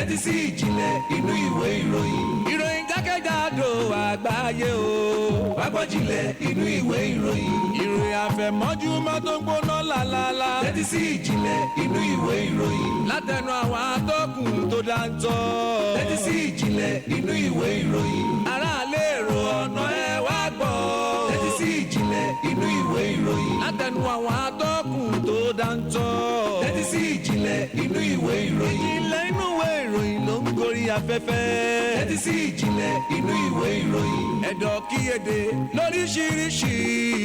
Tẹ́tí sí ìjìnlẹ̀ inú ìwé ìròyìn. Ìròyìn jákèjádò àgbáyé o. Wá gbọ́ jìnlẹ̀ inú ìwé ìròyìn. Ìròyìn àfẹ̀mọ́júmọ́ tó ń gbóná lálálá. Tẹ́tí sí ìjìnlẹ̀ inú ìwé ìròyìn. Látẹnu àwọn atọ́kùn tó dáńtọ́. Tẹ́tí sí ìjìnlẹ̀ inú ìwé ìròyìn. Aráàlú, èrò ọ̀nà, ẹ wá gbọ́. Tẹ́tí sí ìjìnlẹ̀ inú ìwé ìròyìn. Látẹnu àwọn atọ́kùn tó dáńtọ́. Tẹ́tí sí ìjìnlẹ̀ inú ìwé ìròyìn. Ìjìnlẹ̀ inú ìwé ìròyìn ló ń gorí afẹ́fẹ́. Tẹ́tí sí ìjìnlẹ̀ inú ìwé ìròyìn. Ẹ̀dọ̀ kíyèdè lóríṣiríṣi.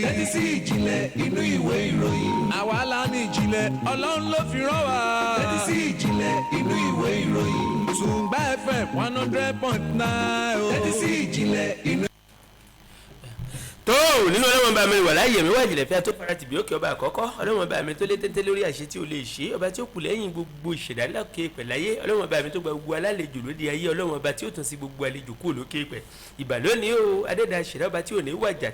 Tẹ́tí sí ìjìnlẹ̀ inú ìwé ìròyìn. Àwa la ní ìjìnlẹ̀, Ọlọ́run ló fi rán wa. Tẹ́tí sí ìjìnlẹ̀ inú ìwé ìròyìn. Tùǹgbà FM 100.9 o. Tẹ́tí sí ìjìnlẹ̀ inú. Tó nínú ọlọ́wọ́n bá mi wà láàyè mi wá ìjìnlẹ̀ fẹ́ tó fara tìbí òkè, ọba àkọ́kọ́, ọlọ́wọ́n bá mi tó lé téńté lórí àṣẹ tí o lè ṣe, ọba tí ó kù lẹ́yìn gbogbo ìṣẹ̀dá lókè pẹ̀ láyé, ọlọ́wọ́n bá mi tó gba gbogbo alálejò lóde ayé, ọlọ́wọ́n bá tí ó tún sí gbogbo àlejò kúrò lókè pẹ̀. Ìbà lónìí o, adẹ́dàá ṣẹ̀dá, ọba tí ò ní wàjà,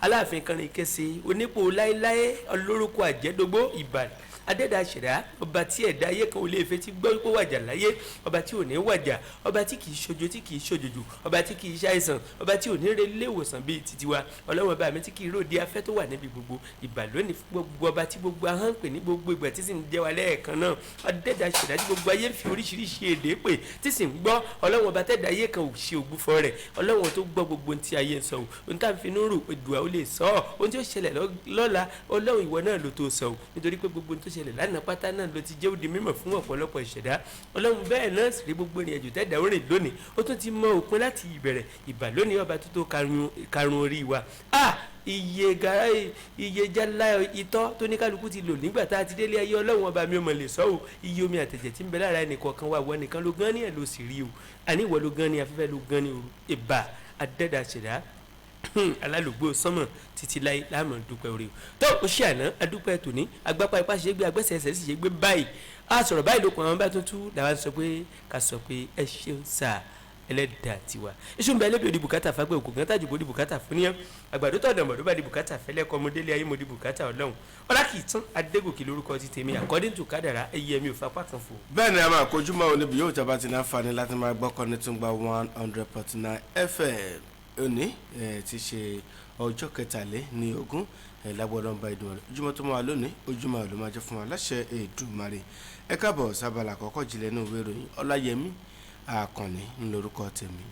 aláàfin kan ní kẹsẹ̀, onípò láéláé, olórúkọ àjẹdógbó. Ìbà adẹ́dàá ṣẹ̀dá, ọba tí ẹ̀dá ayé kan ò lè fetí gbọ́ wípé wàjà láyé, ọba tí ò ní wàjà, ọba tí kìí ṣojo, tí kìí ṣòjòjò, ọba tí kìí ṣàìsàn, ọba tí ò ní relé ìwòsàn bíi titi wa, ọlọ́wọ́n bá mi tí kìí ròde afẹ́ tó wà níbi gbogbo. Ìbà lónìí fún gbogbo ọba tí gbogbo ahọ́n ń pè ní gbogbo ìgbà, tí sì ń jẹ́ wa lẹ́ẹ̀kan náà, adẹ́dàá ṣẹ̀dá tí gbogbo ayé ń fi oríṣiríṣi èdè pè, tí sì ń gbọ́, ọlọ́wọ́n ọba tẹ́dá ayé kan ò ṣe ògbúfọ́ rẹ̀, ọlọ́wọ́n tó gbọ́ gbogbo ohun tí ayé ń sọ o, ohun tá à ń finú rò, Èdùà ó lè sọ ọ́, ohun tí ó ṣẹlẹ̀ lọ́la, Ọlọ́run, ìwọ náà ló tó sọ o, nítorí pé gbogbo ohun tó ṣẹlẹ̀ lánàá pátá náà ló ti jẹ́ ó di mímọ̀ fún ọ̀pọ̀lọpọ̀ ìṣẹ̀dá Ọlọ́run. Bẹ́ẹ̀ náà sì rí gbogbo ìrìn àjò tẹ́dá ó rìn lónìí, ó tún ti mọ òpin láti ìbẹ̀rẹ̀. Ìbà lónìí, ọba tó tó karùn-ún orí wa. Ah, iye gara, iye jálá itọ́ tó ní kálukú ti lò nígbà tá a ti délé ayé, Ọlọ́run ọba mi ò mọ̀ lè sọ o. Iye omi àtẹ̀jẹ̀ tí ń bẹ lára ẹnì kọ̀ọ̀kan wa, wọ nìkan ló gán ní ẹ̀ ló sì rí o. Àní ìwọ ló gán ní afẹ́fẹ́, ló gán ní òru. Ìbà adẹ́dà ṣẹ̀dá, alálùgbò sánmọ̀, títí láyé láàmú dúpẹ́ orí o. Tó o ṣe àná, adúpẹ́ tòní, agbápá ipá ṣe é gbé, agbẹ́sẹ̀ ẹsẹ̀ sì ṣe é gbé báyìí. A sọ̀rọ̀ báyìí lókun àwọn bá tuntun làwọn sọ pé ká sọ pé ẹ ṣeun sáà, ẹlẹ́dàá tiwa. Iṣu ń bẹ lẹ́bi òdi bùkátà fagbẹ́ òkú kan tájú bó di bùkátà fún níyàn, àgbàdo tọ̀dọ̀ mọ̀dó bá di bùkátà fẹ́lẹ́ kọ́ ọmọdélé ayé mo di bùkátà Ọlọ́run. Ọlá kì í tán, Adégòkè lórúkọ ti tèmi, according to kádàrá, ẹyẹ mi ò fapá kan fò. Bẹ́ẹ̀ ni, a máa kojú mọ́ oníbi yóò jábá ti náà fani láti máa gbọ́kọ́ ní Tùngbà 100.9 FM. Òní ẹ̀ ti ṣe ọjọ́ 23 ẹ̀ lágbọ́dọ̀ ń bá Èdùmàrè. Ojúmọ́ tó máa wà lónìí, ojúmọ́ ló máa jẹ́ fún wa láṣẹ Èdùmàrè. Ẹ káàbọ̀ sábàlá àkọ́kọ́, jìnlẹ̀ ní ìwé ìròyìn. Ọláyẹmí Àkànní ń lorúkọ tèmi.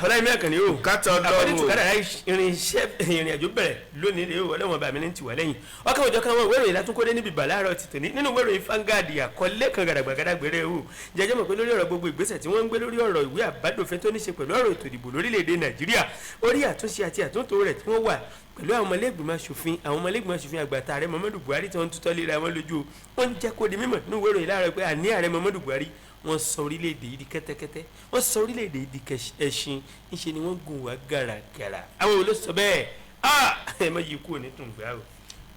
Ọláyẹmí Àkànní o. Bùkátà Ọlọ́run. According to kádàrá, irinṣẹ́ ìrìn àjò bẹ̀rẹ̀ lónìí rèé o. Ọlọ́wọ́n bàmí ní tiwa lẹ́yìn ọkàn òjọ̀ kan. Wọn ìwé ìròyìn látúnkódé níbi ìbàláàrọ̀ ti tòní. Nínú ìwé ìròyìn Vanguard, àkọlé kan gàdàgbàgàdàgbèrè o. Jẹjẹ mọ̀ pé lórí ọ̀rọ̀ gbogbo ìgbésẹ̀ tí wọ́n ń gbé lórí ọ̀rọ̀ ìwé àbádòfin tó ní ṣe pẹ̀lú ọ̀rọ̀ ètò ìdìbò lórílẹ̀‐èdè Nàìjíríà, orí àtúnṣe àti àtúntò rẹ̀ tí wọ́n wà pẹ̀lú àwọn ọmọlẹ́gbìmọ̀ aṣòfin, àwọn ọmọlẹ́gbìmọ̀ aṣòfin àgbà tààrẹ Muhammadu Buhari tí wọ́n ń tutọ́ léra wọn lójú o, wọ́n ń jẹ́ kó di mímọ̀ nínú ìwé ìròyìn láàárọ̀ pé àní ààrẹ Muhammadu Buhari, wọ́n sọ orílẹ̀-èdè yìí di kẹ́tẹ́kẹ́tẹ́, wọ́n sọ orílẹ̀-èdè yìí di ẹṣin, ńṣe ni wọ́n gùn wá gàràgàrà. Àwọn wo ló sọ bẹ́ẹ̀? Ah, ẹ má yí kúrò ní Tùǹgbà o.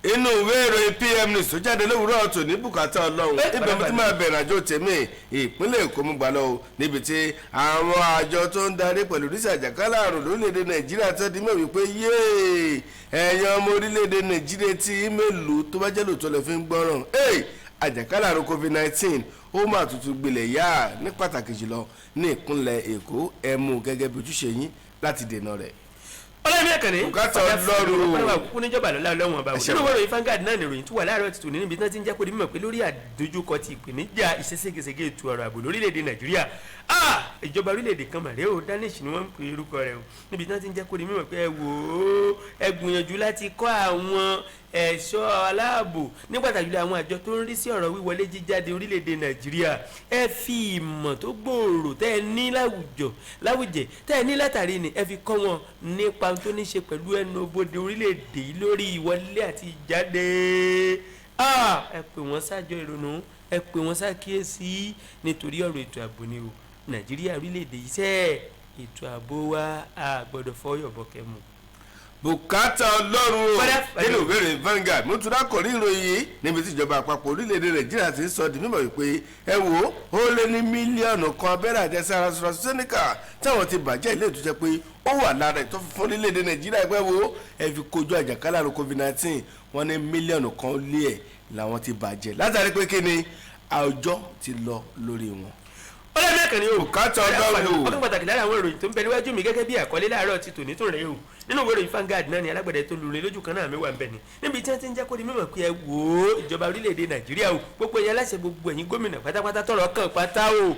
Inú ìwé ìròyìn PM News tó jáde lówùúrọ̀ tòní, bùkátà Ọlọ́run, ibẹ̀ mo ti máa bẹ̀rẹ̀ àjò tèmi. Ìpínlẹ̀ Èkó mú gbà lọ o, níbi tí àwọn àjọ tó ń darí pẹ̀lú oríṣi àjàkálẹ̀ àrùn lórílẹ̀‐èdè Nàìjíríà tó di mọ̀ wípé yéè, ẹ̀yin ọmọ orílẹ̀‐èdè Nàìjíríà tí mélòó tó bá jẹ́ lóòótọ́ lè fi ń gbọ́ràn, àjàkálẹ̀ àrùn COVID-19 ó máa tuntun gbilẹ̀ yá, ní pàtàkì jùlọ ní ìpínlẹ̀ Èkó. Ẹ mú gẹ́gẹ́ bí ojúṣe yín láti dènà rẹ̀. Ọlọ́run Àkànní. Bùkátà Ọlọ́run. Ọlọ́run àkókò níjọba lọ́la, Ọlọ́run ọba. Ẹ ṣé. Nínú ìwé ìròyìn Vanguard náà nìròyìn tó wà láàárọ̀ tuntun níbi tí wọ́n ti ń jẹ́ kó di mímọ̀ pé lórí àdójúkọ ti ìpèníjà ìṣeségesège ètò ọ̀rọ̀ ààbò lórílẹ̀‐èdè Nàìjíríà, ah, ìjọba orílẹ̀-èdè kan màrẹ́ o, Danish ni wọ́n ń pè orúkọ rẹ̀ o, níbi tí wọ́n ti ń jẹ́ kó di mímọ̀ pé ẹ wò ó, ẹ gbìyànjú láti kọ́ àwọn ẹ̀ṣọ́ aláàbò, ní pàtàkì jùlọ àwọn àjọ tó ń rí sí ọ̀rọ̀ wíwọlé jíjáde orílẹ̀-èdè Nàìjíríà. Ẹ fi ìmọ̀ tó gbòòrò tẹ́ ẹ ní láwùjọ láwùjẹ tẹ́ ẹ ní látàrí ni, ẹ fi kọ́ wọn nípa ohun tó ní ṣe pẹ̀lú ẹnu bodè orílẹ̀-èdè yìí lórí ìwọlé àti ìjáde. Ah, ẹ pè wọ́n sájọ ìrònú, ẹ pè wọ́n sákíyèsí, nítorí ọ̀rọ̀ ètò ààbò ni o. Nàìjíríà, orílẹ̀-èdè yìí sẹ́ẹ̀, ètò ààbò wa, a gbọ́dọ̀ fọyọ̀ bọ̀kẹ́ mu. Bùkátà Ọlọ́run o. Padà. Nínú ìwé ìròyìn Vanguard mútura kò rí ìròyìn yìí, níbi tí ìjọba àpapọ̀ orílẹ̀-èdè Nàìjíríà ti ń sọ di mímọ̀ wípé ẹ wò ó lé ní 1 mílíọ̀nù abẹ́rẹ́ àjẹsára AstraZeneca táwọn ti bàjẹ́, ilé ìtújẹ́ pé ó wà lára ìtọ́ fún orílẹ̀-èdè Nàìjíríà ẹgbẹ́ wo ẹ fi kojú àjàkálẹ̀ àrùn COVID-19. Wọ́n ní 1 mílíọ̀nù lé ẹ̀ làwọn ti bàjẹ́, látàrí pé kí ni Ọjọ́ ti lọ lórí wọn. Ọlọ́run ẹ̀kan ni o. Bùkátà Ọlọ́run o. Ọdún pàtàkì lára àwọn ìròyìn tó ń bẹ níwájú mi gẹ́gẹ́ bí àkọlé láàárọ̀ ti tòní tó rèé o. Nínú ìwé ìròyìn Vanguard náà ni alágbẹ̀dẹ tó lure lójú kan náà mi wà ń bẹ̀ ni, níbi tí wọ́n ti ń jẹ́ kó di mímọ̀ pé ẹ wò ó, ìjọba orílẹ̀-èdè Nàìjíríà o, gbogbo ẹ̀yin aláṣẹ, gbogbo ẹ̀yin gómìnà pátápátá tọ̀rọ̀ kàn pátá o,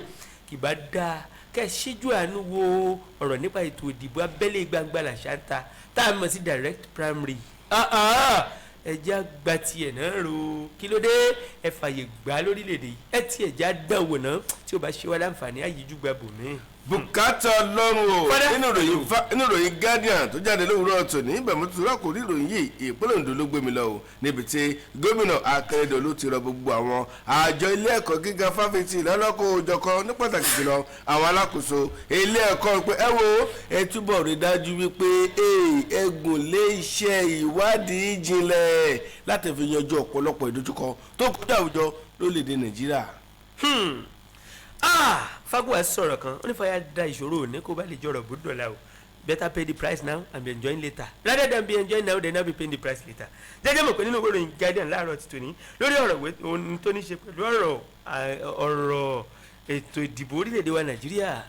kì bá dáa kẹ́ ẹ ṣíjú àánú wo ọ̀rọ̀ nípa ètò ìdìbò abẹ́lé gbangba làṣà ń ta tá a mọ̀ sí direct primary. Ah, ah, ẹ jẹ́ àgbà tiẹ̀ náà ro. Kí ló dé ẹ fàyè gbà lórílẹ̀‐èdè yìí? Ẹ tiẹ̀ já dán wò náà, tí o bá ṣe wá láǹfààní àyíjú gba bòmí. Bùkátà Ọlọ́run o. Fọ́dá. Nínú ìròyìn Guardian tó jáde lówùúrọ̀ tòní, ibẹ̀ mo ti rọ́ kò rí ìròyìn yìí. Ìpínlẹ̀ Ondo ló gbé mi lọ o, níbi tí gómìnà Akérèdọ́lù ti rọ gbogbo àwọn àjọ ilé ẹ̀kọ́ gíga fáfitì lọ́lọ́kọ̀ òjọ̀kan, ní pàtàkì jùlọ àwọn alákòóso ilé ẹ̀kọ́, pé ẹ wo, ẹ túbọ̀ rí dájú wípé ẹ gùn lé iṣẹ́ ìwádìí ìjìnlẹ̀ láti fi yanjú ọ̀pọ̀lọpọ̀ ìdojúkọ tó kojú àwùjọ lórílẹ̀‐èdè Nàìjíríà. Ah, Faguwa sọ̀rọ̀ kan, ó ní fàyà da ìṣòro òní kó bá lè jọrọ̀ bó dọ̀la o. Better pay the price now and be enjoying later rather than be enjoying now then now be paying the price later. Jẹ́jẹ́ mọ̀ pé nínú ìwé ìròyìn Guardian láàárọ̀ ti tòní, lórí ọ̀rọ̀ ìwé ohun tó ní ṣe pẹ̀lú ọ̀rọ̀ ètò ìdìbò orílẹ̀-èdè wa Nàìjíríà,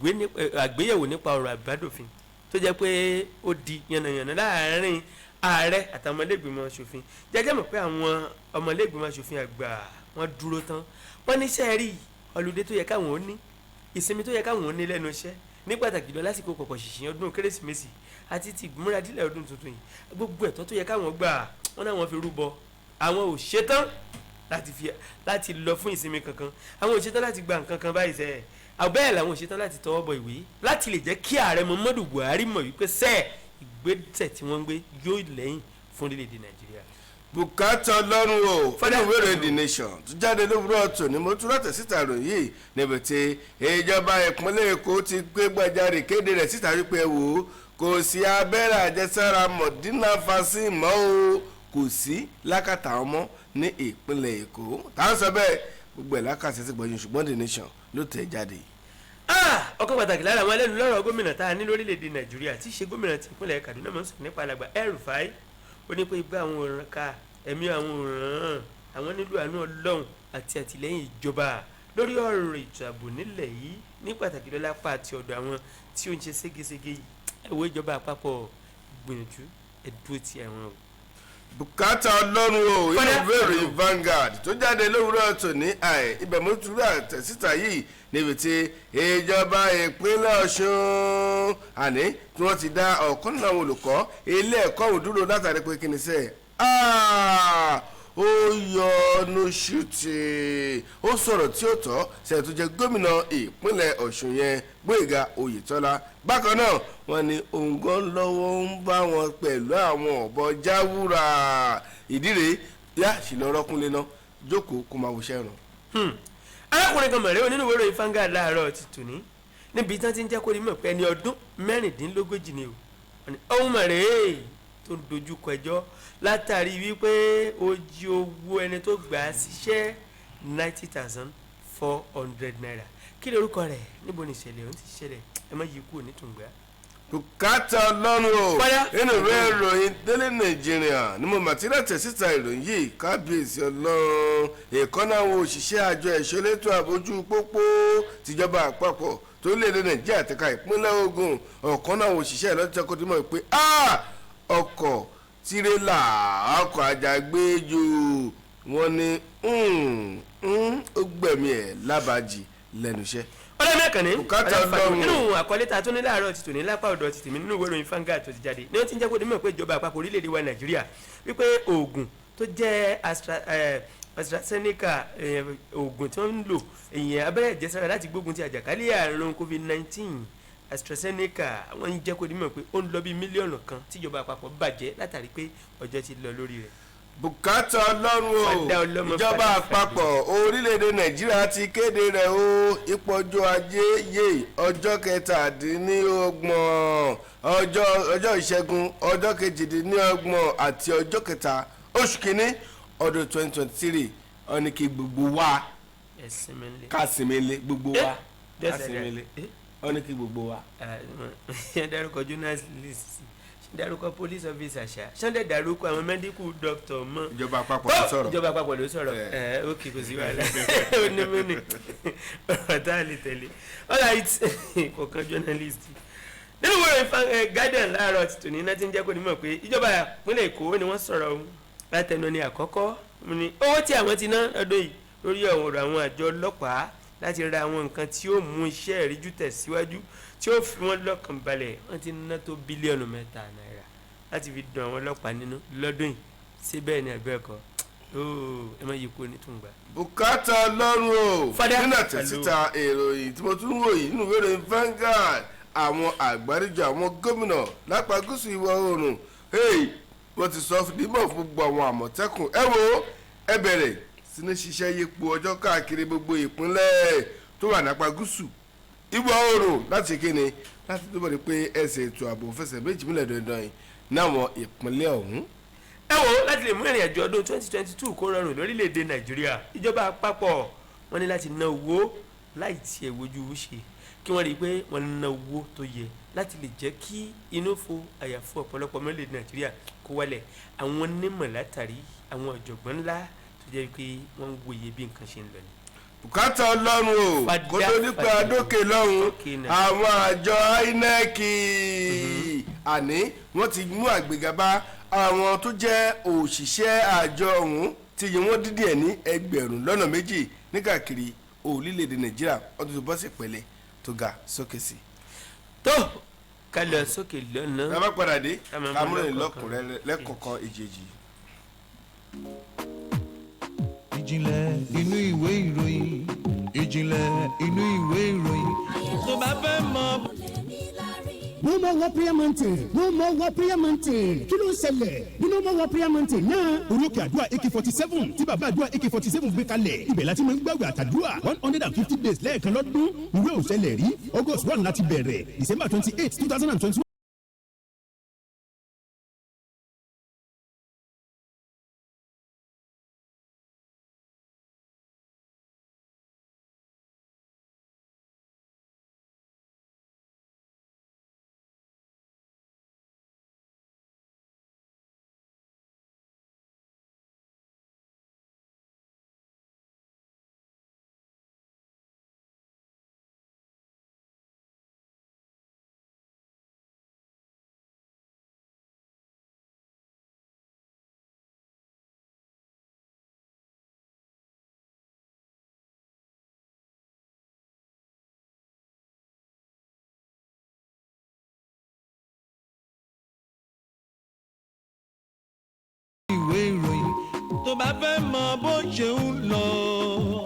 ìwé àgbéyẹ̀wò nípa ọ̀rọ̀ àbádòfin tó jẹ́ pé ó di yànnàyànnà láàárín ààrẹ àtàwọn ọmọlẹ́gbìmọ̀ aṣòfin. Jẹ́jẹ́ mọ̀ pé àwọn ọmọlẹ́gbìmọ̀ aṣòfin àgbà wọ́n dúró tán, wọ́n ní sẹ́ẹ̀rì ọlùdé tó yẹ káwọn ó ní, ìsinmi tó yẹ káwọn ó ní lẹ́nu iṣẹ́, ní pàtàkì jùlọ lásìkò pọ̀pọ̀ ṣìnṣìn ọdún Kérésìmesì àti ti ìmúradílẹ̀ ọdún tuntun yìí, gbogbo ẹ̀tọ́ tó yẹ káwọn gbà wọ́n náà wọ́n fi rúbọ. Àwọn ò ṣetán láti lọ fún ìsinmi kankan, àwọn ò ṣetán láti gba nǹkan kan báyìí sẹ́ẹ̀ àbẹ́ẹ̀ làwọn ò ṣetán láti tọwọ́ bọ ìwé láti lè jẹ́ kí ààrẹ Muhammadu Buhari mọ̀ wípé sẹ́ẹ̀ ìgbésẹ̀ tí wọ́n ń gbé yóò lẹ́yìn fún orílẹ̀-èdè Nàìjíríà. Bùkátà Ọlọ́run o. Fọ́dà. Nínú ìwé ìròyìn The Nation tó jáde lówùúrọ̀ tòní, mo tún rọ̀tẹ̀ síta ìròyìn yìí, níbi tí ìjọba ìpínlẹ̀ Èkó ti gbé gbàjarè kéde rẹ̀ síta wípé ẹ wò ó, kò sí abẹ́rẹ́ àjẹsára Moderna vaccine mọ́ o, kò sí lákàtà ọmọ ní ìpínlẹ̀ Èkó. Tá à ń sọ bẹ́ẹ̀, gbogbo ẹ̀ lákàtà ti gbọ̀nyìn, ṣùgbọ́n The Nation ló tẹ̀ jáde. Ah, ọ̀kan pàtàkì lára àwọn ẹlẹ́nu lọ́rọ̀ gómìnà tá a ní lórílẹ̀‐èdè Nàìjíríà, tí í ṣe gómìnà ti ìpínlẹ̀ Kaduna, mọ̀ ń sọ̀rọ̀ nípa alàgbà El-Rufai. Ó ní pé ibà àwọn òràn ká ẹ̀mí àwọn òràn, àwọn nílò àánú Ọlọ́run àti àtìlẹ́yìn ìjọba lórí ọ̀rọ̀ ètò ààbò nílẹ̀ yìí, ní pàtàkì lọ́lá pa àti ọ̀dọ̀ àwọn tí ó ń ṣe ségesège yìí. Ẹ wo, ìjọba àpapọ̀, gbìyànjú, ẹ dúró ti àwọn o. Bùkátà Ọlọ́run o. Inú Fọ́dà. ìwé ìròyìn Vanguard tó jáde lówùúrọ̀ tòní, àì ibẹ̀ mo tún rí àtẹ̀síta yìí, níbi tí ìjọba ìpínlẹ̀ Ọ̀ṣun àní tí wọ́n ti dá ọ̀kan nínú àwọn olùkọ́ ilé ẹ̀kọ́ ọ̀hún dúró látàrí pé kí ni sẹ́ ó yọnu ṣùtì, ó sọ̀rọ̀ tí ó tọ́ sẹ́yìn tó jẹ́ gómìnà ìpínlẹ̀ Ọ̀ṣun yẹn, Gbóyèga Oyètọ́lá. Bákan náà wọ́n ní òǹgàn lọ́wọ́ ń bá wọn pẹ̀lú àwọn ọ̀bọ jáwúra. Ìdí rèé yá sì lọ rọ́kúnlé náà jókòó kó máa wòṣẹ́ rùn. Arákùnrin kan mọ̀rẹ́ onínú ìwé ìròyìn Vanguard láàárọ̀ ti tòní, níbi tí wọ́n ti ń jẹ́ kó rí mọ̀ pé ẹni ọdún 36 ni o. Wọ́n ní ohun mọ̀rẹ́ tó ń dojúkọ ẹjọ́ látàrí wípé ó jí owó ẹni tó gbà á síṣẹ́, ₦90,400. Kí lorúkọ rẹ̀? Níbo ni ìṣẹ̀lẹ̀ ọ̀hún ti ṣẹlẹ̀? Ẹ má yí kúrò nítùngbà. Bùkátà Ọlọ́run o. Fọ́dà. Nínú ìwé ìròyìn Daily Nigeria ni mo mà ti rẹ̀tẹ̀ síta ìròyìn yìí. Kábíyèsí Ọlọ́run, ìkànnì àwọn òṣìṣẹ́ àjọ ẹ̀ṣọ́ elétò àbójú pópó tìjọba àpapọ̀ tó léde Nàìjíríà tẹ̀ka ìpínlẹ̀ Ògùn, ọ̀kan náà àwọn òṣìṣẹ́ ìlọ́jọ́ kó dimọ̀ pé ọkọ̀ tirẹ́là, ọkọ̀ àjàgbéjò, wọn ni ó gbẹ̀mí ẹ̀ lábàájì lẹ́nu iṣẹ́. Ọlọ́mọ ẹ̀kànní. Bùkátà Ọlọ́run. Nínú àkọlé tá a tún ní láàárọ̀ ti tòní lápá ọ̀dọ̀ ti tèmi nínú ìwé ìròyìn Vanguard tó ti jáde ní wọ́n ti ń jẹ́ kó di mọ̀ pé ìjọba àpapọ̀ orílẹ̀-èdè wa Nàìjíríà wípé oògùn tó jẹ́ AstraZeneca, oògùn tí wọ́n ń lò, ìyẹn abẹ́rẹ́ ìjẹsára láti gbógun ti àjàkálẹ̀ àrùn COVID-19, AstraZeneca, wọ́n ń jẹ́ kó di mọ̀ pé ó ń lọ bí 1 mílíọ̀nù tíjọba àpapọ̀ bàjẹ́ látàrí pé ọjọ́ ti lọ lórí rẹ̀. Bùkátà Ọlọ́run o. Fàdá ọlọ́mọ. Ìjọba fàdá. àpapọ̀ orílẹ̀-èdè Nàìjíríà ti kéde rẹ̀ o, ipò ọjọ́ ajé yé, ọjọ́ 27, ọjọ́ ìṣẹ́gun, ọjọ́ 28 àti ọjọ́ 3 oṣù kínní ọdún 2023, ó ní kí gbogbo wa ẹ̀sìn mi ń lé. ká sinmi lé, gbogbo wa ká Jọ́sẹ̀ sinmi lé. rẹ̀. Ó ní kí gbogbo wa. Ẹ dárúkọ Jonas List. Ṣé dárúkọ police officer ṣá? Ṣé dárúkọ àwọn medical doctor mọ́? Ìjọba àpapọ̀ ló sọ̀rọ̀. Ìjọba àpapọ̀ ló sọ̀rọ̀. Ẹ ok, kò sí wàhálà, ó ní mí ní ọ̀rọ̀ tá a lè tẹ̀lé. All right, kò kan journalist nínú ìwé ìròyìn Guardian láàárọ̀ ti tòní náà ti ń jẹ́ kó ní mọ̀ pé ìjọba ìpínlẹ̀ Èkó ni wọ́n sọ̀rọ̀ ohun látẹnu ní àkọ́kọ́ ní owó tí àwọn ti ná lọ́dún yìí lórí ọ̀rọ̀ àwọn àjọ ọlọ́pàá láti ra àwọn nǹkan tí ó mú iṣẹ́ ìríjú tẹ̀síwájú, tí ó fi wọ́n lọ́kàn balẹ̀. Wọ́n ti ná tó bílíọ̀nù 3 náírà láti fi dùn àwọn ọlọ́pàá nínú lọ́dún yìí. Síbẹ̀ ni àbẹ́ ẹ̀kọ́ ẹ má yí kó ní tùǹgbà. Bùkátà Ọlọ́run o. Fada. Nínú àtẹ̀síta ìròyìn tí mo tún wò yìí nínú ìwé ìròyìn Vanguard, àwọn àgbáríjọ àwọn gómìnà lápá gúúsù ìwọ̀ oòrùn, hey, wọ́n ti sọ nímọ̀ fún gbogbo àwọn Àmọ̀tẹ́kùn, ẹ wo, ẹ bẹ̀rẹ̀ sí ní ṣiṣẹ́ yípo ọjọ́ káàkiri gbogbo ìpínlẹ̀ tó wà lápá gúúsù ìwọ̀ oòrùn láti kíni láti túbọ̀ rí pé ẹsẹ̀ ètò ààbò fẹsẹ̀ méjì múlẹ̀ dandan yìí náwọn ìpínlẹ̀ ọ̀hún. Ẹ wo, láti lè mú ìrìn àjò ọdún 2022 kó rọrùn lórílẹ̀‐èdè Nàìjíríà, ìjọba àpapọ̀ wọ́n ní láti ná owó láì tiẹ̀ wojú ṣe, kí wọ́n rí i pé wọ́n ná owó tó yẹ láti lè jẹ́ kí inú fo àyàfo ọ̀pọ̀lọpọ̀ orílẹ̀-èdè Nàìjíríà kó wálẹ̀. Àwọn onímọ̀ látàrí àwọn ọ̀jọ̀gbọ́n ńlá tó jẹ́ pé wọ́n ń wòye bí nǹkan ṣe ń lọ ni. Bùkátà Ọlọ́run o. Fada, kó tó nípa fada. Dókè lọ́hùn, Ókè náà. àwọn àjọ INEC àní wọ́n ti mú àgbéga bá àwọn tó jẹ́ òṣìṣẹ́ àjọ ọ̀hún tí iye wọn dídì ẹ̀ ní 2,000 ní káàkiri orílẹ̀-èdè Nàìjíríà. Wọ́n ti bọ́ sí ìpele tó ga sókè sí. Tó ká lọ sókè lọ́nà. Tá a bá padà dé, Ká máa mú ká múlẹ̀ lọ́kọ̀ọ̀kan. lọ́kùnrin lẹ́kọ̀ọ̀kan ìjèjì. Ìjìnlẹ̀ inú ìwé ìròyìn, ìjìnlẹ̀ inú ìwé ìròyìn. Tó bá fẹ́ mọ No More War Prayer Mountain, No More War Prayer Mountain. Kí ló ń ṣẹlẹ̀ ní No More War Prayer Mountain náà? Orí òkè àdúrà AK-47 tí bàbá àdúrà AK-47 gbé kalẹ̀, ibẹ̀ láti máa ń gbàgbé àtàdúrà 150 days lẹ́ẹ̀kan lọ́dún. Ìwé ò ṣẹlẹ̀ rí. August 1 láti bẹ̀rẹ̀, December 28, 2021. Ìwé ìròyìn. Tó bá fẹ́ mọ bó ṣe ń lọ.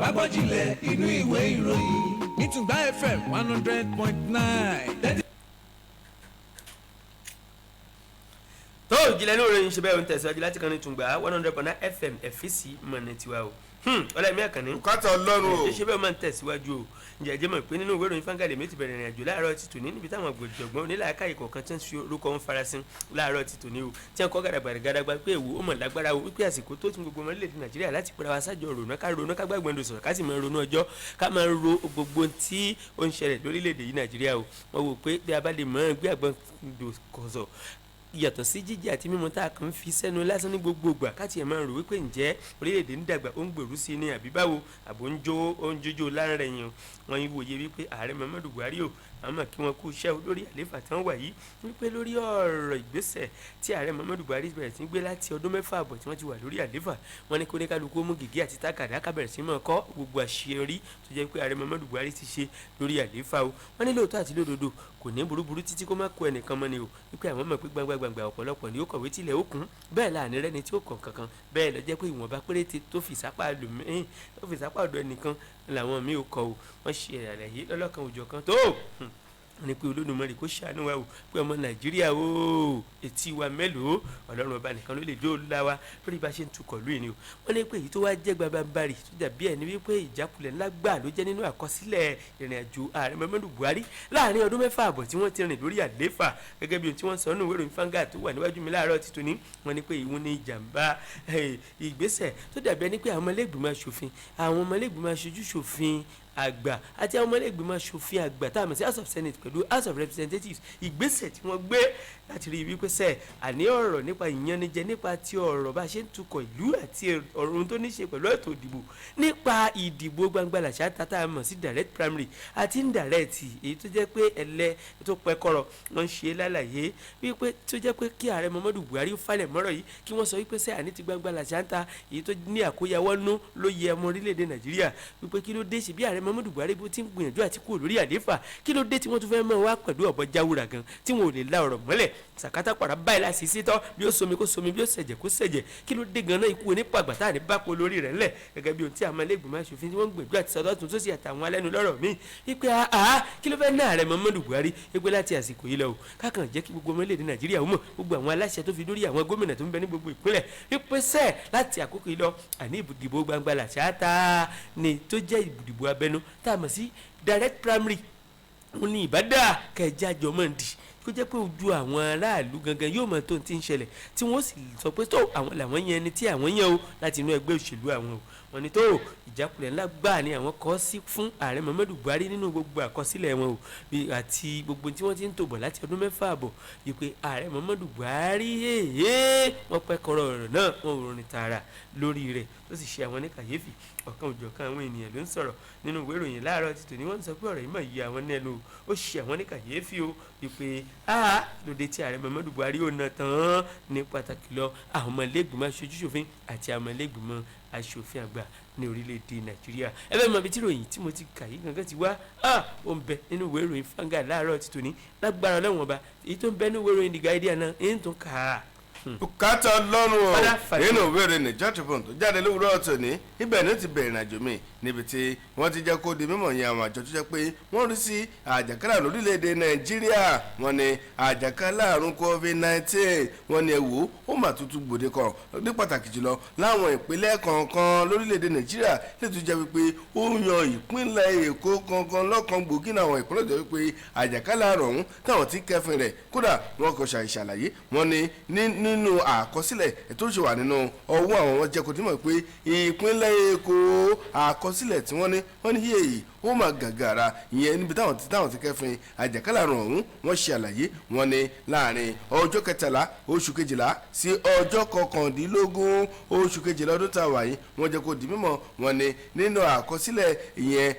Wá gbọ́ jìnlẹ̀ inú ìwé ìròyìn. Ní Tùngbà FM 100.9. Tó ìjìnlẹ̀ ní òròyìn ṣe bẹ́ẹ̀ ń tẹ̀síwájú láti kan ní Tùngbà 100.9 FM ẹ̀fíìsì mọ̀nà tiwa o. Ọlọ́ọ̀mí àkànní. Bùkátà Ọlọ́run o. Ẹ ṣe bẹ́ẹ̀ máa ń tẹ̀síwájú o. Ǹjẹ́ ẹ̀jẹ̀ mọ̀ pé nínú ìwé ìròyìn Vanguard mi ti bẹ̀rẹ̀ ìrìn àjò láàárọ̀ ti tòní, níbi táwọn àgbòjọ̀gbọ́n onílàákàyè kọ̀ọ̀kan tí ń fi orúkọ wọn farasin láàárọ̀ ti tòní o, tí wọ́n kọ́ gàdàgbà gàdàgbà pé èwo ó mọ̀ lágbára o, wípé àsìkò tó ti gbogbo ọmọ orílẹ̀-èdè Nàìjíríà láti pera wa sájọ ronú, ká ronú, ká gbàgbọ́n dò sọ̀rọ̀, ká sì máa ronú ọjọ́, ká máa ro gbogbo tí ó ń ṣẹlẹ̀ lórílẹ̀-èdè yìí Nàìjíríà o. Wọ́n wò pé bí a bá lè mọ̀ gbé àgbọn dò kọ̀sọ̀ yàtọ̀ sí jíjẹ àti mímu tá a kàn ń fi sẹ́nu lásán ní gbogbo ìgbà, ká tiẹ̀ máa rò wípé ǹjẹ́ orílẹ̀-èdè ń dàgbà, ó ń gbèrú sí i ní àbí báwo, àbò ń jó, ó ń jójó lára ẹ̀yìn o. Wọ́n ń wòye wípé ààrẹ Muhammadu Buhari o, àwọn mọ̀ kí wọ́n kú iṣẹ́ lórí àlééfà tí wọ́n wà yìí, wípé lórí ọ̀rọ̀ ìgbésẹ̀ tí ààrẹ Muhammadu Buhari bẹ̀rẹ̀ sí gbé láti ọdún 6.5 tí wọ́n ti wà lórí àlééfà. Wọ́n ní kó ní kálukú mú gègé àti tákàdá, ká bẹ̀rẹ̀ sí máa kọ gbogbo àṣeyọrí tó jẹ́ pé ààrẹ Muhammadu Buhari ti ṣe lórí àlééfà o. Wọ́n ní lóòótọ́ àti lódodo, kò ní burúburú títí kó má kó ẹnìkan mọ́ ni o, wípé àwọn mọ̀ pé gbangba gbangba ọ̀pọ̀lọpọ̀ ni ó kọ̀wé tilẹ̀ ó kún bẹ́ẹ̀, láàánú rẹ́ni tí ó kàn kankan bẹ́ẹ̀ lọ jẹ́ pé ìwọ̀nba péréte tó fi sápá lòmíín, tó fi sápá ọ̀dọ̀ ẹnìkan làwọn míì ó kọ o. Wọ́n ṣe àlàyé lọ́lọ́kan òjọ̀kan tó ní pé Olódùmarè kó ṣàánú wa o, pé ọmọ Nàìjíríà o, etí wa mélòó? Ọlọ́run ọba nìkan ló lè dóòlà wa lórí bá ṣe ń tukọ̀ lóyún ni o. Wọ́n ní pé èyí tó wá jẹ́ gbabambarì tó dàbí ẹ̀ ní wípé ìjákulẹ̀ ńlá gbà ló jẹ́ nínú àkọsílẹ̀ ìrìn àjò ààrẹ Muhammadu Buhari láàrin ọdún 6.5 tí wọ́n ti rìn lórí àlééfà, gẹ́gẹ́ bí ohun tí wọ́n sọ nínú ìwé ìròyìn Vanguard tó wà níwájú mi láàárọ̀ ti tòní. Wọ́n ní pé ìwọ́n ní ìjàmbá ìgbésẹ̀ tó dàbí ẹni pé àwọn ọmọlẹ́gbìmọ̀ aṣòfin, àwọn ọmọlẹ́gbìmọ̀ aṣojú ṣòfin. àgbà àti àwọn ọmọlẹ́gbìmọ̀ aṣòfin àgbà tá a mọ̀ sí House of Senate pẹ̀lú House of Representatives, ìgbésẹ̀ tí wọ́n gbé láti rí i wípé sẹ́ àní ọ̀rọ̀ nípa ìyanijẹ, nípa ti ọ̀rọ̀ bá a ṣe ń tukọ̀ ìlú àti ọ̀rọ̀ ohun tó ní ṣe pẹ̀lú ètò ìdìbò, nípa ìdìbò gbangba làṣà tá a mọ̀ sí direct primary àti indirect, èyí tó jẹ́ pé ẹlẹ́ tó pẹ́kọ̀rọ̀, wọ́n ń ṣe lálàyé wípé tó jẹ́ pé kí ààrẹ Muhammadu Buhari falẹ̀ mọ́rọ̀ yìí, kí wọ́n sọ wípé sẹ́ àní ti gbangba làṣà ń ta èyí tó ní àkóyawọ́ nú ló yẹ ọmọ orílẹ̀-èdè Nàìjíríà, wípé kí ló dé ṣe bí ààrẹ Muhammadu Buhari bó ti ń gbìyànjú àti kúrò lórí àlééfà, kí ló dé tí wọ́n tún fẹ́ mọ̀ wá pẹ̀lú ọ̀bọ jáwúra gan tí wọn ò lè la ọ̀rọ̀ mọ́lẹ̀ sàkátà pàrà báyìí láti sí tọ́, bí ó somi kó somi, bí ó ṣẹ̀jẹ̀ kó ṣẹ̀jẹ̀? Kí ló dé ganan ikú onípàgbà tá à ní bápo lórí rẹ̀ ńlẹ̀? Gẹ́gẹ́ bí ohun tí àwọn ilé-ìgbìmọ̀ aṣòfin tí wọ́n ń gbìyànjú àti sọdọ́ tún sósì àtàwọn alẹ́nulọ́rọ̀ míì wípé àá, kí ló fẹ́ ná ààrẹ Muhammadu Buhari, wípé láti àsìkò yìí lọ o, kákan jẹ́ kí gbogbo ọmọ orílẹ̀-èdè Nàìjíríà ó mọ̀, gbogbo àwọn aláṣẹ tó fi dórí àwọn gómìnà tó ń bẹ ní gbogbo ìpínlẹ̀, wípé sẹ́ẹ̀ láti àkókò yìí lọ, àní ìdìbò gbangba làṣà tá ni tó jẹ́ ìdìbò abẹnú tá a mọ̀ sí direct primary, ó ní ìbádà kẹjá jọmọ́ ń dì kó jẹ́ pé ojú àwọn aráàlú gangan yóò mọ tó ti ń ṣẹlẹ̀, tí wọ́n sì sọ pé tó àwọn làwọn yẹn ẹni tí àwọn yẹn o láti inú ẹgbẹ́ òṣèlú àwọn o. Wọ́n ní tó ìjákulẹ̀ ńlá gbáà ni àwọn kọ sí fún ààrẹ Muhammadu Buhari nínú gbogbo àkọsílẹ̀ wọn o àti gbogbo tí wọ́n ti ń tò bọ̀ láti ọdún 6.5 yìí, pé ààrẹ Muhammadu Buhari èèyàn wọ́n pẹ́ kọ́rọ̀ ọ̀rọ̀ náà, wọn ò rìn tààrà lórí rẹ̀, tó sì ṣe àwọn ní kàyéfì. Ọ̀kan òjọ̀kan àwọn ènìyàn ló ń sọ̀rọ̀ nínú ìwé ìròyìn láàárọ̀ títò ní wọ́n ń sọ pé ọ̀rọ̀ yìí mọ̀ yí àwọn nílò, ó ṣe àwọn ní kàyéfì o, wípé a lòdì tí ààrẹ Muhammadu Buhari ò nà tán ní pàtàkì lọ àwọn ọmọlẹ́gbìmọ̀ aṣojúṣòfin àti àwọn ọmọlẹ́gbìmọ̀ aṣòfin àgbà ní orílẹ̀-èdè Nàìjíríà. Ẹ fẹ́ mọ ibi tí ìròyìn tí mo ti kà yìí gangan ti wá? Ó ń bẹ nínú ìwé ìròyìn Vanguard láàárọ̀ ti tòní. Lágbára Ọlọ́run Ọba, èyí tó ń bẹ nínú ìwé ìròyìn The Guardian náà ń tún kà á. Bùkátà Ọlọ́run o. Nínú ìwé ìròyìn Nigeria Tribune tó jáde lówùúrọ̀ tòní, ibẹ̀ ni ó ti bẹ̀rẹ̀ ìrìnàjò mi, níbi tí wọ́n ti jẹ́ kó di mímọ̀ yẹn àwọn àjọ tó jẹ́ pé wọ́n rí sí àjàkálẹ̀ lórílẹ̀‐èdè Nàìjíríà. Wọ́n ní àjàkálẹ̀ àrùn COVID-19, wọ́n ní ẹ̀wò ó mà tuntun gbòde kan, ní pàtàkì jùlọ láwọn ìpínlẹ̀ kọ̀ọ̀kan lórílẹ̀‐èdè Nàìjíríà, lè tún jẹ́ wípé ó yan ìpínlẹ̀ Èkó kankan lọ́kan gbòógì náà àwọn ìpínlẹ̀ tó jẹ́ wípé àjàkálẹ̀ àrùn ọ̀hún táwọn ti kẹ́fìn rẹ̀. Kódà wọn kò ṣàìṣàlàyé, wọ́n ní nínú àkọsílẹ̀ tó ṣe wà nínú ọwọ́ àwọn, wọn jẹ́ kó dímọ̀ pé ìpínlẹ̀ Èkó, àkọsílẹ̀ tí wọ́n ní, wọ́n ní yéèyì ó mà gàgàrà, ìyẹn níbi táwọn ti kẹ́fìn àjàkálẹ̀ àrùn ọ̀hún. Wọ́n ṣe àlàyé, wọ́n ní láàrin ọjọ́ 13 oṣù 12 sí ọjọ́ 19 oṣù 12 ọdún tá a wà yìí, wọ́n jẹ́ kó di mímọ̀, wọ́n ní nínú àkọsílẹ̀ ìyẹn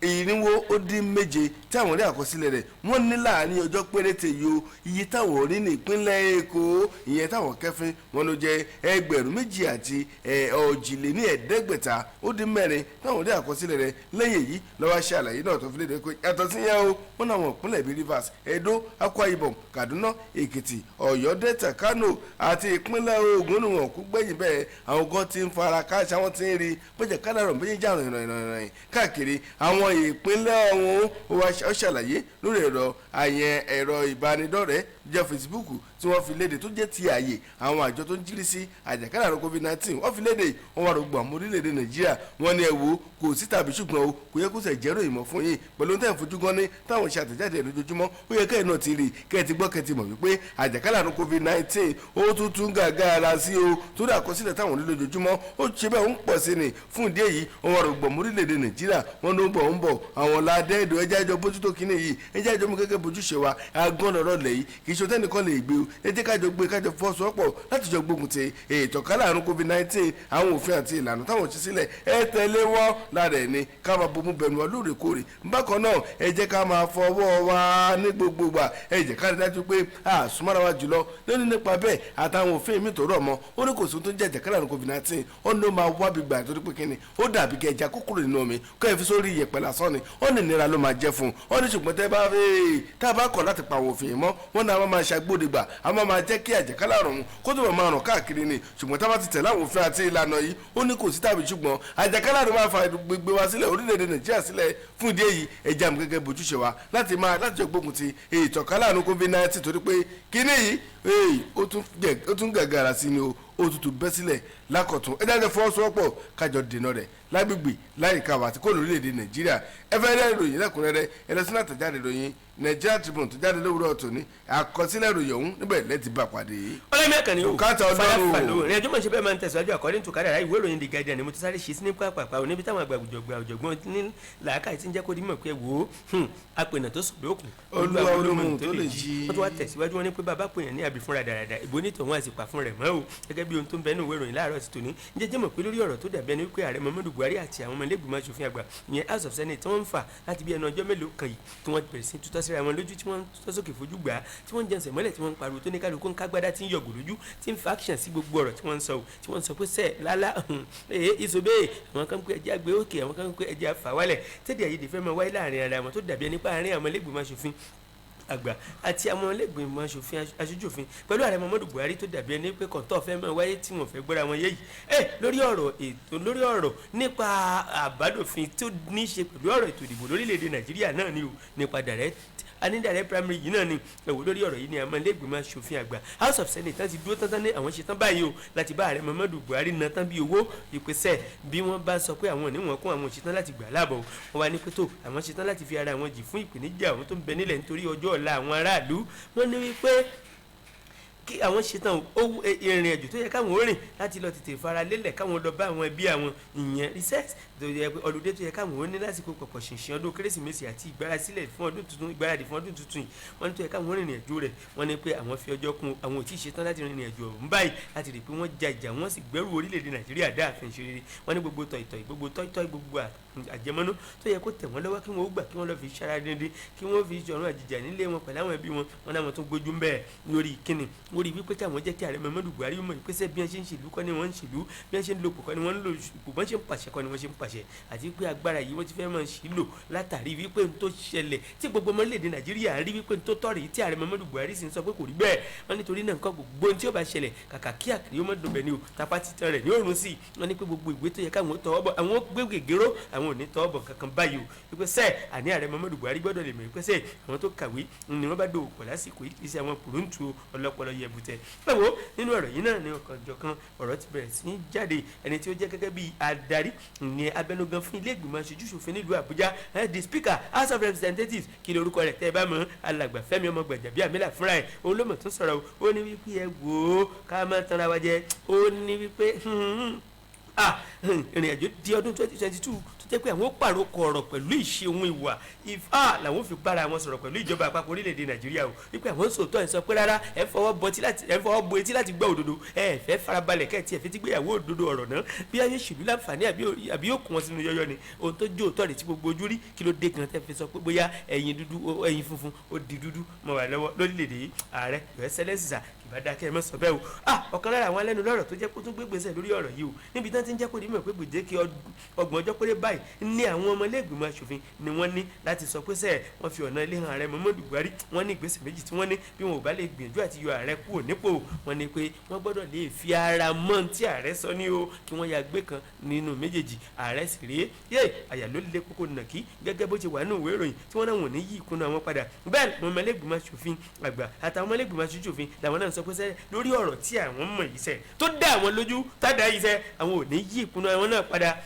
3,407 tí àwọn rí àkọsílẹ̀ rẹ̀, wọ́n ní láàrin ọjọ́ péréte yìí o, iye táwọn rí ní ìpínlẹ̀ Èkó, ìyẹn táwọn kẹ́fín wọn ló jẹ́ 2,564 táwọn rí àkọsílẹ̀ rẹ̀. Lẹ́yìn èyí lọ́wọ́ ṣe àlàyé náà tó fi léde pé yàtọ̀ sí yẹn o, wọ́n náà wọn ìpínlẹ̀ bíi Rivers, Edo, Akwa Ibom, Kaduna, Èkìtì, Ọ̀yọ́, Delta, Kano àti ìpínlẹ̀ Ògùn ni wọn kú gbẹ̀yìn bẹ́ẹ̀. Àwọn kan ti ń fara káṣá, wọn ti ń rí bọ́jà kádàrọ̀ méjèèjì àrùn ìrìnrìn káàkiri àwọn ìpínlẹ̀ ọ̀hún. Ó wá ṣàlàyé lórí ẹ̀rọ àyẹn ẹ̀rọ ìbánidọ́rẹ̀ẹ́ jẹ́ Facebook tí wọ́n fi léde, tó jẹ́ ti àyè àwọn àjọ tó ń jírí sí àjàkálẹ̀ àrùn COVID-19. Wọ́n fi léde, wọ́n wá rògbò àwọn orílẹ̀-èdè Nàìjíríà, wọ́n ní ẹ wo, kò sí tàbí ṣùgbọ́n o, kò yẹ kó sẹ̀ jẹ́rò ìmọ̀ fún yín pẹ̀lú tẹ̀ ń fojú gan ní táwọn ṣe àtẹ̀jáde ẹ̀ lójoojúmọ́. Ó yẹ kẹ́ẹ̀ náà ti rí, kẹ́ẹ̀ ti gbọ́, kẹ́ẹ̀ ti mọ̀ wípé àjàkálẹ̀ àrùn COVID-19 ó tún tún gàgàrà sí o, torí àkọsílẹ̀ táwọn ní lójoojúmọ́ ó ṣe bẹ́ẹ̀ ń pọ̀ sí ni. Fún ìdí èyí, wọ́n wá rògbò àwọn orílẹ̀-èdè Nàìjíríà, wọ́n ló ń bọ̀ ń bọ̀ àwọn ládẹ́ẹ̀dọ̀, ẹjẹ́ àjọ bójútó kínní yìí, ẹjẹ́ àjọ mú gẹ́gẹ́ bójúṣe wa agán lọ́rọ̀ lẹ̀ yìí, kì í ṣe tẹ́nìkan lè gbé o, ẹ jẹ́ kájọ gbé, kájọ fọwọ́sowọ́pọ̀ láti jọ gbógun ti ìtànkálẹ̀ àrùn COVID-19. Àwọn òfin àti ìlànà táwọn ṣe sílẹ̀, ẹ tẹ̀lé wọn. Lára ẹ̀ ni ká máa bomú bẹnu wa lóòrèkóòrè. Bákan náà, ẹ jẹ́ ká máa fọwọ́ wa ní gbogbo ìgbà, ẹ jẹ́ ká rí dájú pé àsúnmọ́ra wa jùlọ lónìí. Nípa bẹ́ẹ̀ àtàwọn òfin mi tó rọ̀ mọ́, ó ní kò sí tó ń jẹ́ àjàkálẹ̀ àrùn COVID-19, ó ní ó máa wábi gbà, torí pé kíni, ó dàbí kí ẹja kúkúrò nínú omi kó ẹ fi sórí iyẹ̀pẹ̀ lásán ni, ó ní ìnira ló máa jẹ́ fún un. Ó ní ṣùgbọ́n tẹ́ bá tá a bá kọ̀ láti pa àwọn òfin mọ́, wọn náà máa ṣàgbódegbà, a máa máa jẹ́ kí àjàkálẹ̀ àrùn kó tó máa ràn káàkiri ni. Ṣùgbọ́n tá a bá ti tẹ̀lé àwọn òfin àti ìlànà yìí, ó ní kò sí tàbí ṣùgbọ́n àjàkálẹ̀ àrùn máa fa gbogbo wa sílẹ̀, orílẹ̀-èdè Nàìjíríà sílẹ̀. Fún ìdí èyí, ẹja mi gẹ́gẹ́ bójúṣe wa láti máa láti jọ gbógun ti ìtànkálẹ̀ àrùn COVID-19, torí pé kíní yìí Ó tún gàgàrà sí ni o, ó tutù bẹ́ sílẹ̀ lákọ̀tún. Ẹ jáde fọwọ́sowọ́pọ̀ kájọ dènà rẹ̀ lágbègbè, láyìíká wa àti kó lórílẹ̀‐èdè Nàìjíríà. Ẹ fẹ́ rí ìròyìn lẹ́kùnrẹ́rẹ́, ẹ lọ sínú àtẹ̀jáde ìròyìn Nigeria Tribune tó jáde lówùúrọ̀ tòní. Àkọsílẹ̀ ìròyìn ọ̀hún níbẹ̀ lẹ́ẹ̀tì bá pàdé. Ọlọ́mọ ẹ̀kan ni o. Bùkátà Ọlọ́run o. Fàlàfà ló rìn ẹjọ́ mọ̀ ṣe bẹ́ẹ̀ máa ń tẹ̀síwájú. According to kádàrá, ìwé ìròyìn The Guardian ni mo ti sáré ṣe sí ní pàápàá o, níbi táwọn àgbà ọ̀jọ̀gbọ́n ní làákàyè tí ń jẹ́ kó di mọ̀ pé wò ó, apènà tó sùn lókun. Olúwa olómù tó lè jí. Wọ́n tún wá tẹ̀síwájú, wọn ní pé bàbá pèèyàn ní àbí fúnra dáradára ìbò onítọ̀hún àsìpà fún rẹ̀ mọ́ o. Gẹ́gẹ́ bí ohun tó ń bẹ nínú ìwé ìròyìn láàárọ̀ ti tòní, jẹ́jẹ́ mọ̀ pé lórí ọ̀rọ̀ tó dàbí ẹni wípé ààrẹ Muhammadu Buhari àti àwọn ọmọ ilé-ìgbìmọ̀ asòfin àgbà, ìyẹn House of Senate, tí wọ́n ń fà láti bí ẹnu ọjọ́ mélòó kan yìí, tí wọ́n bẹ̀rẹ̀ sí tutọ́ síra wọn lójú, tí wọ́n ń tutọ́ sókè fojú gbà á, tí wọ́n ń jẹnsẹ̀ mọ́lẹ̀, tí wọ́n ń pariwo, tó ní kálukú ń kágbádá, tí ń yọ̀gò lójú, tí ń fa action sí gbogbo ọ̀rọ̀ tí wọ́n ń sọ o, tí wọ́n ń sọ pé sẹ́ẹ̀ lálá ee ìṣòbẹ́, àwọn kan ń pé ẹjẹ́ àgbẹ̀ òkè, àwọn kan ń pé ẹjẹ́ àfàwálẹ̀, tẹ́lẹ̀ àyèdè fẹ́ máa wáyé láàrin ara wọn, tó dàbí ẹni pa àárín àwọn ilé-ìgbìmọ̀ asòfin àgbà àti àwọn ẹlẹ́gbẹ̀mọ aṣòfin aṣojúòfin pẹ̀lú ààrẹ Muhammadu Buhari, tó dàbí ẹni pé kọ̀ǹtọ́ fẹ́ máa wáyé tí wọ́n fẹ́ gbọ́ra wọn yé yìí ẹ lórí ọ̀rọ̀ ètò, lórí ọ̀rọ̀ nípa àbádòfin tó ní í ṣe pẹ̀lú ọ̀rọ̀ ètò ìdìbò lórílẹ̀‐èdè Nàìjíríà náà ni o, nípa direct anídàrẹ́ primary yìí náà ni. Ẹ̀wò, lórí ọ̀rọ̀ yìí ni àwọn ẹlẹ́gbẹ̀mọ aṣòfin àgbà, House of Senate, tán ti dúró tán tán ní àwọn ṣetán báyìí o láti bá ààrẹ Muhammadu Buhari na tán bí owó ìpèsè. Bí wọ́n bá sọ pé àwọn oníwọ̀n kún, àwọn ṣetán láti gbà láàbọ̀. Wọ́n wá ní pé tó àwọn ṣetán láti fi ara àwọn jì fún ìpèníjà àwọn tó ń bẹ nílẹ̀ nítorí ọjọ́ ọ̀la àwọn aráàlú. Wọ́n ní wípé kí àwọn ṣetán owó ìrìn àjò tó yẹ káwọn ó rìn láti lọ tètè fara lélẹ̀, káwọn lọ bá àwọn ẹbí àwọn, ìyẹn recess tó yẹ pé ọlùdé tó yẹ káwọn ó ní lásìkò pọ̀pọ̀ ṣìnṣìn ọdún Kérésìmesì àti ìgbárasílẹ̀ fún ọdún tuntun, ìgbáradì fún ọdún tuntun yìí, wọ́n ní tó yẹ káwọn ó rìnrìn àjò rẹ̀, wọ́n ní pé àwọn fi ọjọ́ kún. Àwọn ò tí ì ṣetán láti rìnrìn àjò ọ̀hún báyìí láti rí i pé wọ́n ja ìjà, wọ́n sì gbẹ́rù orílẹ̀-èdè Nàìjíríà dáàfin ṣe rere. Wọ́n ní gbogbo tọ̀ìtọ̀ì, gbogbo tọ́ìtọ́ì, gbogbo àjẹmọ́nú tó yẹ kó tẹ̀ wọ́n lọ́wọ́, kí wọ́n ó gbà, kí wọ́n lọ fi ṣara díndín, kí wọ́n fi ṣọ̀run àjìjà nílé wọn pẹ̀lú àwọn ẹbí wọn. Wọn náà wọ́n tún gbójú ń bẹ́ẹ̀ lórí kíni? Lórí wípé káwọn jẹ́ kí ààrẹ Muhammadu Buhari mọ̀ ìpèsè bí wọ́n ṣe ń ṣèlú kọ́ ni wọ́n ń ṣèlú, bí wọ́n ṣe ń lo ipò kọ́ ni wọ́n ń lo ipò, bọ́n ṣe ń pàṣẹ kọ́ ni wọ́n ṣe ń pàṣẹ, àti pé agbára yìí wọ́n ti fẹ́ máa ṣì lò látàrí wípé n tó ṣẹlẹ̀ tí gbogbo ọmọlẹ́dẹ̀ Nàìjíríà rí wípé n tó tọ̀rì tí ààrẹ Muhammadu Buhari sì ń sọ pé kò rí bẹ́ẹ̀. Wọ́n nítorí náà nǹkan gbogbo ohun tí ó bá ṣẹlẹ̀, kàkà kí àkìrí ó má dùn bẹ̀ ni o, tapá títan rẹ̀ ní òrùn sí i. Wọ́n ní pé gbogbo ìwé tó yẹ káwọn tọwọ́ bọ̀, àwọn gbé gègéró, àwọn ò ní tọwọ́ bọ̀ kankan báyìí o, wípé sẹ́ àní ààrẹ Muhammadu Buhari gbọ́dọ̀ lè mọ̀ wípé sẹ́ àwọn tó kàwé ni wọ́n bá dòwò pọ̀ lásìkò yìí, kì í ṣe àwọn pùrùǹtù ọlọ́pọlọ yẹ̀bùtẹ̀. Báwo nínú ọ̀rọ̀ yìí náà ni ọ̀kanjọ̀kan ọ̀rọ̀ ti bẹ̀rẹ̀ sí í jáde. Ẹni tí ó jẹ́ gẹ́gẹ́ bí adarí ní abẹnugan fún ilé ìgbìmọ̀ aṣojú-ṣòfin nílùú Àbújá, the Speaker, House of Representatives, kí lorúkọ rẹ̀ tẹ́ ẹ bá mọ̀? Alàgbà Fẹ́mi ọmọ Gbàjàbíàmílà fúnra ẹ̀, òun ló mọ̀ tó sọ̀rọ̀. Ó ní wípé ẹ wò ó, ká má tanra wa jẹ. Ó ní wípé ìrìn àjò di ọdún 2022 tó jẹ́ pé àwọn ó pàrokò ọ̀rọ̀ pẹ̀lú ìṣe ohun ìwà ìfà làwọn fi bára wọn sọ̀rọ̀ pẹ̀lú ìjọba àpapọ̀ orílẹ̀-èdè Nàìjíríà o, wípé àwọn sòótọ́ ẹ̀ sọ pé rárá, ẹ fọwọ́ bọ etí láti ẹ fọwọ́ bo etí láti gbọ́ òdodo, ẹ fẹ́ farabalẹ̀ kẹ́ ẹ tiẹ̀ fi ti gbéyàwó òdodo ọ̀rọ̀ náà bí ayé ṣèlú láǹfààní àbí yóò kún wọn sínú yọyọ ni. Ohun tó jó òótọ́ rẹ̀ tí gbogbo ojú rí, kí ló dé gan tẹ́ fi sọ pé bóyá ẹyin dúdú, ẹyin funfun ó di dúdú mọ́ wà lọ́wọ́ lórílẹ̀-èdè yìí? Ààrẹ, Your Excellency sir, kìbá dákẹ́ ẹ mọ́ sọ bẹ́ẹ̀ o. Ọ̀kan lára àwọn alẹ́nu lọ́rọ̀ tó jẹ́ kó tún gbégbèsè lórí ọ̀rọ̀ yìí o, níbi tán ti ń jẹ́ kó di mọ̀ pé gbèdéke 30 ọjọ́ péré báyìí ní àwọn ọmọlẹ́gbìmọ̀ asòfin ni wọ́n ní láti sọ pé sẹ́ẹ̀ wọ́n fi ọ̀nà ilé hàn ààrẹ Muhammadu Buhari. Wọ́n ní ìgbésẹ̀ méjì tí wọ́n ní bí wọn ò bá lè gbìyànjú àti yọ ààrẹ kúrò nípò. Wọ́n ní pé wọ́n gbọ́dọ̀ lè fi ara mọ́ tí ààrẹ sọ ní o, kí wọ́n ya gbé kan nínú méjèèjì. Ààrẹ sì rèé yé àyà ló lé kókó nàkí, gẹ́gẹ́ bó ṣe wà nínú ìwé ìròyìn tí wọ́n náà wọ́n ní yí ìkùnà wọn padà. Bẹ́ẹ̀ làwọn ọmọlẹ́gbìmọ̀ asòfin àgbà àtàwọn ọmọlẹ́gbìmọ̀ aṣojúṣòfin làwọn náà sọ pé sẹ́ lórí ọ̀rọ̀ tí àwọn mọ̀ yìí sẹ́ tó dá àwọn lójú tádà yìí sẹ́, àwọn ò ní yí ìkùnà àwọn náà padà.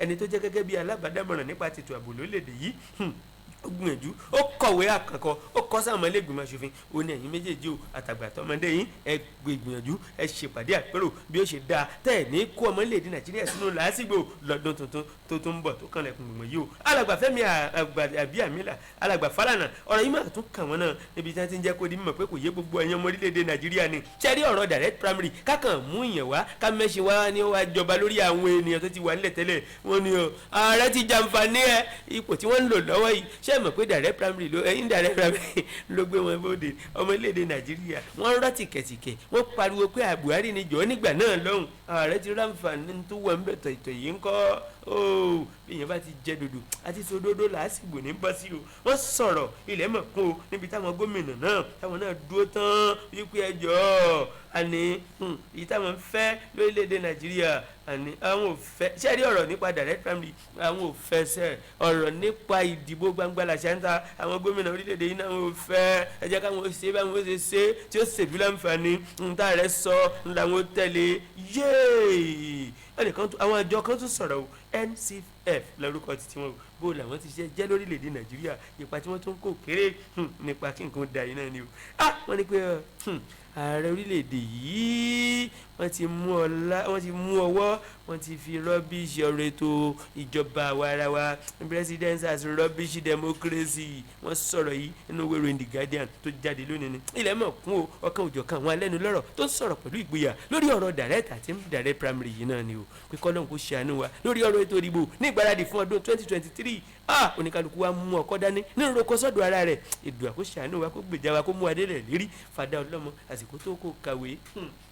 Ẹni tó jẹ́ gẹ́gẹ́ bí alábàádámọ̀ràn nípa tètò ààbò lórílẹ̀‐èdè yìí, ó gbìyànjú, ó kọ̀wé àkànkọ, ó kọ́ sáwọn ọmọlẹ́gbìmọ̀ aṣòfin. Ó ní ẹ̀yin méjèèjì o, àtàgbà àtọmọdé yín, ẹ gbìyànjú, ẹ ṣèpàdé àpérò bí ó ṣe dáa tẹ́ ẹ̀ ní kó ọmọlẹ́èdè Nàìjíríà sínú làásìgbò lọ́dún tuntun tó tún ń bọ̀ tó kànlẹ̀kùn gbìmọ̀ yìí o. Alàgbà Fẹ́mi àbí àmìlà, alàgbà Fálànà, ọ̀rọ̀ yìí máa tún kàn wọ́n náà níbi tí wọ́n ti ń jẹ́ kó di mímọ̀ pé kò yé gbogbo ẹ̀yin ọmọ orílẹ̀-èdè Nàìjíríà ni ṣẹ́rí ọ̀rọ̀ direct primary, kákan mú ìyẹn wá, ká mẹ́sìn wá ní wá jọba lórí àwọn ènìyàn tó ti wà nílẹ̀ tẹ́lẹ̀. Wọ́n ní o ààrẹ ti jàǹfààní ẹ ipò tí wọ́n ń lò lọ́wọ́ yìí. Ṣé ẹ mọ̀ pé direct primary ló indirect primary ló gbé wọn bóde? Ọmọ orílẹ̀-èdè Nàìjíríà, wọ́n rọ́ tìkẹ̀tìkẹ̀, wọ́n pariwo pé Buhari ni jọ̀ọ́ nígbà náà lọ́hùn. Ààrẹ ti ráǹfààní tó wà ń bẹ̀ tọ̀ ìtọ̀ yìí ń kọ́ ooo. Bí èèyàn bá ti jẹ dòdò àti sódódó làásìgbò ní bọ́ sí o. Wọ́n sọ̀rọ̀ ilẹ̀ mọ̀ kún o níbi táwọn gómìnà náà táwọn náà dúró tán wípé ẹjọ́ àní èyí táwọn ń fẹ́ lórílẹ̀‐èdè Nàìjíríà. Àní àwọn ò fẹ́ ṣé rí ọ̀rọ̀ nípa direct primary, àwọn ò fẹ́ sẹ́ ọ̀rọ̀ nípa ìdìbò gbangba làṣà ń ta àwọn gómìnà orílẹ̀-èdè yìí náà, àwọn ò fẹ́. Ẹ jẹ́ káwọn ó ṣe báwọn ó ṣe ṣe tí ó ṣèlú láǹfààní ń tá rẹ̀ sọ ń làwọn ó tẹ̀lé yéè. Ẹnìkan tó àwọn àjọ kan tún sọ̀rọ̀ o, NCF lórúkọ títí wọn o, bó làwọn ti ṣe jẹ́ lórílẹ̀‐èdè Nàìjíríà, ipa tí wọ́n tún kò kéré nípa kí nǹkan da iná ni o. Wọ́n ní pé ààrẹ orílẹ̀‐èdè yìí, wọ́n ti mú ọlá, wọ́n ti mú ọwọ́, wọ́n ti fi rubbish ọ̀rọ̀ ètò ìjọba àwa ara wa, president has rubbish democracy. Wọ́n sọ̀rọ̀ yìí nínú ìwé ìròyìn The Guardian tó jáde lónìí ni. Ilẹ̀ mọ̀ kún o, ọ̀kan òjọ̀kan àwọn alẹ́nu lọ́rọ̀ tó ń sọ̀rọ̀ pẹ̀lú ìgboyà lórí ọ̀rọ̀ direct àti direct primary yìí náà ni o, pé kọ́lọ́n kò ṣàánú wa lórí ọ̀rọ̀ ètò ìdìbò ní ìgbáradì fún ọdún 2023. Oníkálukú wa mú ọkọ́ dání nínú roko sọ́dọ̀ ara rẹ̀. Èdùà kó ṣàánú wa, kó gbèjà wa, kó mú wa délẹ̀ lérí. Fàdà ọlọ́mọ, àsìkò tó kó kàwé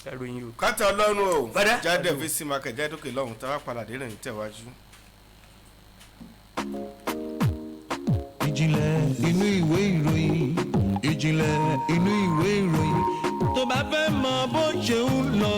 kàròyìn o. Kátà ọlọ́run o. Fada. Jáde fi sí market, jáde òkè lọ́hùn, tá a bá padà dé ìròyìn tẹ̀wájú. Ìjìnlẹ̀ inú ìwé ìròyìn, ìjìnlẹ̀ inú ìwé ìròyìn. Tó bá fẹ́ mọ bó ṣe ń lọ.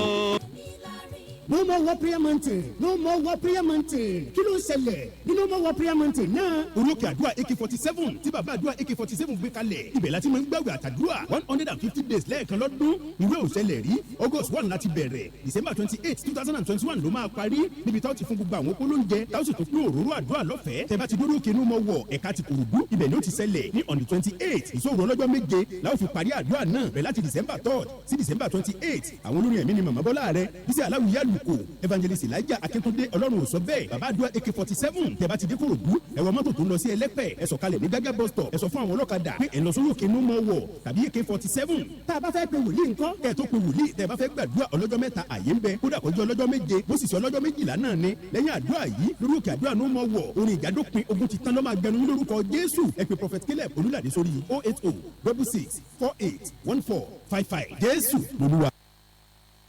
No More War Prayer Mountain, No More War Prayer Mountain. Kí ló ń ṣẹlẹ̀ ní No More War Prayer Mountain náà? Orí òkè àdúrà AK-47 tí bàbá àdúrà AK-47 gbé kalẹ̀, ibẹ̀ láti máa ń gbàwé àtàdúrà 150 days lẹ́ẹ̀kan lọ́dún. Ìwé ò ṣẹlẹ̀ rí. August 1 láti bẹ̀rẹ̀, December 28, 2021 ló máa parí, níbi táwọn ti fún gbogbo àwọn olóúnjẹ, táwọn sì tún pín òróró àdúrà lọ́fẹ̀ẹ́. Tẹ́ bá ti dórí òkè No More War, ẹ̀ka ti Kòròdú, ibẹ̀ ni ó ti ṣẹlẹ̀ ní on the 28. Ìṣòro ọlọ́jọ́ 7 la ó fi parí àdúrà náà, bẹ̀rẹ̀ láti December 3 sí December 28. Àwọn olórin ẹ̀mí ni Màmá Bọ́lá rẹ̀, Bísí Aláwìyá Àlùkò, Evangelist Elijah Akíntúndé, Ọlọ́run ò sọ bẹ́ẹ̀, bàbá àdúrà AK-47. Tẹ́ bá ti dé Kòròdú, ẹ wọ mọ́tò tó ń lọ sí Ẹlẹ́pẹ̀, ẹ sọ̀kalẹ̀ ní Gágá bus stop, ẹ sọ fún àwọn ọlọ́kadà pé ẹ lọ sórí òkè No More War tàbí AK-47. Tá a bá fẹ́ pe wòlíì ńkọ́? Kẹ́ ẹ tó pe wòlíì, tẹ́ bá fẹ́ gbàdúrà ọlọ́jọ́ 3, àyè ń bẹ, kódà kọjá ọlọ́jọ́ 7, bó sì ṣe ọlọ́jọ́ 12 náà ni. Lẹ́yìn àdúrà yìí lórí òkè àdúrà No More War, orin ìjádópin, ogun ti tán lọ́ máa gbẹnu yín lórúkọ Jésù. Ẹ pè Prophet Caleb Olúlàdé sórí 08066481455. Jésù lolúwa.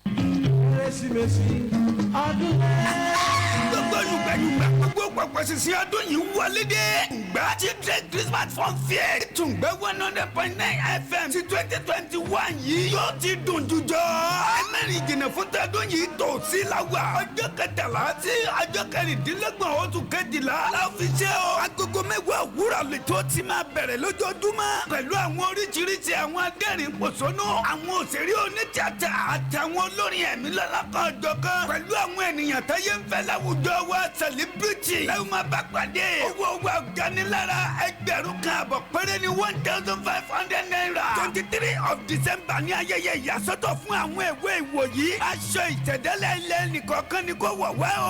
Kérésìmesì ọdún lẹ́ẹ̀. Gbogbo yùgbẹ́yùgbẹ́, gbogbo pọ̀pọ̀ sísìn, ọdún yìí wọlé dé. Tùngbà Children Christmas Fun Fair, Tùngbà 100.9 FM ti 2021 yìí yóò ti dùn jùjọ. Ẹlẹ́rìí jìnnà fún tọdún yìí tó sí la wà. Ọjọ́ 13 sí ọjọ́ 26 oṣù kejìlá la fi ṣe o. Agogo 10 òwúrọ̀ lè tó ti máa bẹ̀rẹ̀ lójoojúmọ́. Pẹ̀lú àwọn oríṣiríṣi àwọn adẹ́rìn pòṣónú, àwọn òṣèré onítíátà àtàwọn olórin ẹ̀mí lọ́lọ́kan ọ̀jọ̀kan. Pẹ̀lú àwọn ènìyàn táyé ń fẹ́ láwùjọ wa, celebrity lẹ́yìn máa bá pàdé. Owó wa ganilára, 1500 péré ní, ₦1,500. 23 of December ní ayẹyẹ ìyàsọ́tọ̀ fún àwọn èwe ìwòyí. Aṣọ ìtẹ̀dẹ́lẹ̀ ilẹ̀ nìkọ̀ọ̀kan ni kò wọ̀ wẹ́ o.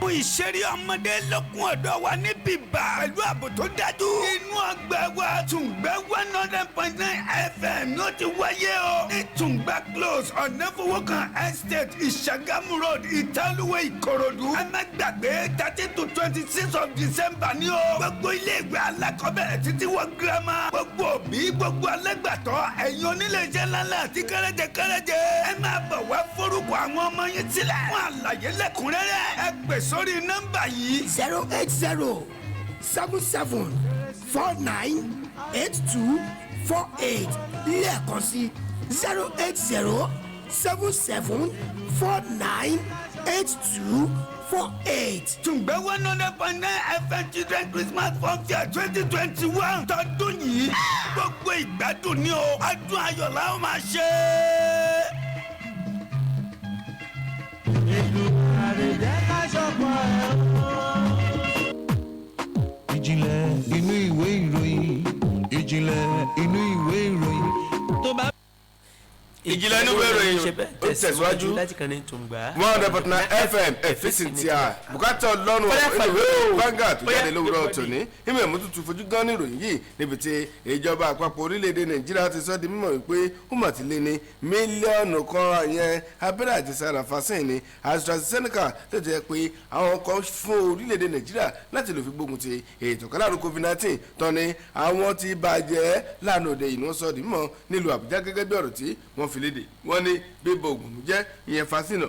Fún ìṣeré ọmọdé lókun ọ̀dọ́ wa níbí bá pẹ̀lú ààbò tó dájú. Inú ọgbà wa Tùngbẹ́ 100.9 FM ló ti wáyé o. Ní Tùngbà Close, Ọ̀nàfọwọ́kàn Estate, Ìṣàgámù Road, Ìtàlùwẹ̀, Ìkòròdú. Ẹ má gbàgbé, 13 to 26 of December ní o. Gbogbo ilé ìwé alákọ̀ọ́bẹ̀rẹ̀ títí wọ girama. Gbogbo òbí, gbogbo alágbàtọ́, ẹ̀yin onílé-iṣẹ́ ńláńlá àti kẹ́rẹ́jẹ kẹ́rẹ́jẹ. Ẹ máa bọ̀ wá forúkọ àwọn ọmọ yín sílẹ̀. Fún àlàyé lẹ́kùnrẹ́rẹ́, ẹ pè sórí nọ́mbà yìí. 08077498248. Lẹ́ẹ̀kan sí, 08077498248. Tùngbẹ́ 100.9 FM Children Christmas Fun Fair 2021 tọdún yìí, gbogbo ìgbádùn ni o, adùn ayọ̀ la ó máa ṣe é. Èdùmàrè jẹ́ ká ṣọ̀pọ̀ ẹ̀ o. Ìjìnlẹ̀ inú ìwé ìròyìn, ìjìnlẹ̀ inú ìwé ìròyìn. Tó bá Ìjìnlẹ̀ inú ìwé ìròyìn ṣe bẹ́ẹ̀ ó tẹ̀síwájú. Láti kàn ní Tùngbà. 100.9 FM, ẹ̀físìn tí a bùkátà ọlọ́run. Bóyá ìwé Vanguard tó Bóyá jáde lówùrọ̀ tòní, ìmọ̀ ẹ̀mú tuntun fojú gan ní ìròyìn yìí, níbi tí ìjọba àpapọ̀ orílẹ̀-èdè Nàìjíríà ti sọ di mímọ̀ wípé ó mà ti lé ní mílíọ̀nù 1 yẹn abẹ́rẹ́ àjẹsára vaccine ní AstraZeneca tó jẹ́ pé àwọn kan fún orílẹ̀-èdè Nàìjíríà láti lè fi gbógun ti ètò kálárù COVID-19 tán ni àwọn ti bàjẹ́ lánàá òde yìí. Ni wọ́n sọ di mímọ̀ nílùú Àbújá gẹ́gẹ́ bí ọ̀rọ̀ tí wọ́n fi léde. Wọ́n ní bíbọ̀ ògùn jẹ́ ìyẹn vaccine.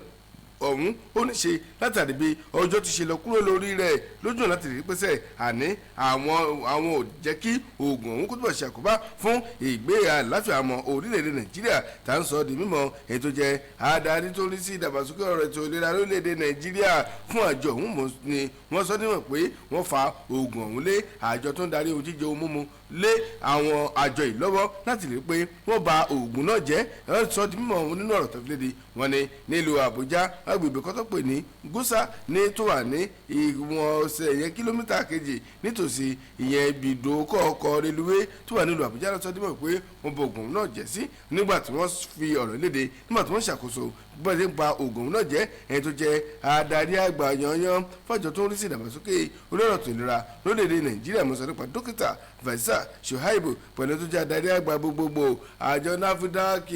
ọ̀hún ó ní ṣe látàrí bí ọjọ́ ti ṣe lọ kúrò lórí rẹ̀ lójú láti rí pẹ́sẹ̀ àní àwọn ò jẹ́ kí oògùn ọ̀hún kó túbọ̀ ṣe àkóbá fún ìgbé àláfíà ọmọ orílẹ̀-èdè Nàìjíríà. Tá ń sọ di mímọ̀ ètò jẹ́ adarí tó ń rí sí ìdàgbàsókè ọ̀rọ̀ ètò ìlera lórílẹ̀-èdè Nàìjíríà fún àjọ ọ̀hún ni wọ́n sọ níwọ̀n pé wọ́n fa oògùn ọ̀hún lé àjọ tó ń darí ohun jíjẹ ohun mímu lé àwọn àjọ yìí lọ́wọ́ láti rí pé wọ́n ba oògùn náà jẹ́. Wọ́n sọ di mímọ̀ ọ̀hún nínú ọ̀rọ̀ tó fi léde wọ́n ní nílùú Àbújá agbègbè kan tó pè ní Gúsà ní tó wà ní ìwọ̀n ọ̀sẹ̀ ìyẹn kìlómítà 2 nítòsí ìyẹn ibùdókọ̀ ọkọ̀ reluwé tó wà nílùú Àbújá. Lọ́sọ dímọ̀ pé wọ́n ba oògùn náà jẹ́ sí nígbà tí wọ́n fi ọ̀rọ̀ léde nígbà tí wọ́n ṣàkóso bọ́ọ̀dé ba oògùn náà jẹ́. Ẹni tó jẹ́ adarí àgbà yanyan fọ́jọ́ tó ń rí sí ìdàgbàsókè olóró tó ìlera lórílẹ̀‐èdè Nàìjíríà mọ̀ sọ nípa dókítà Vaisa Shuaibu pẹ̀lú tó jẹ́ adarí àgbà gbogbogbò àjọ NAFDAC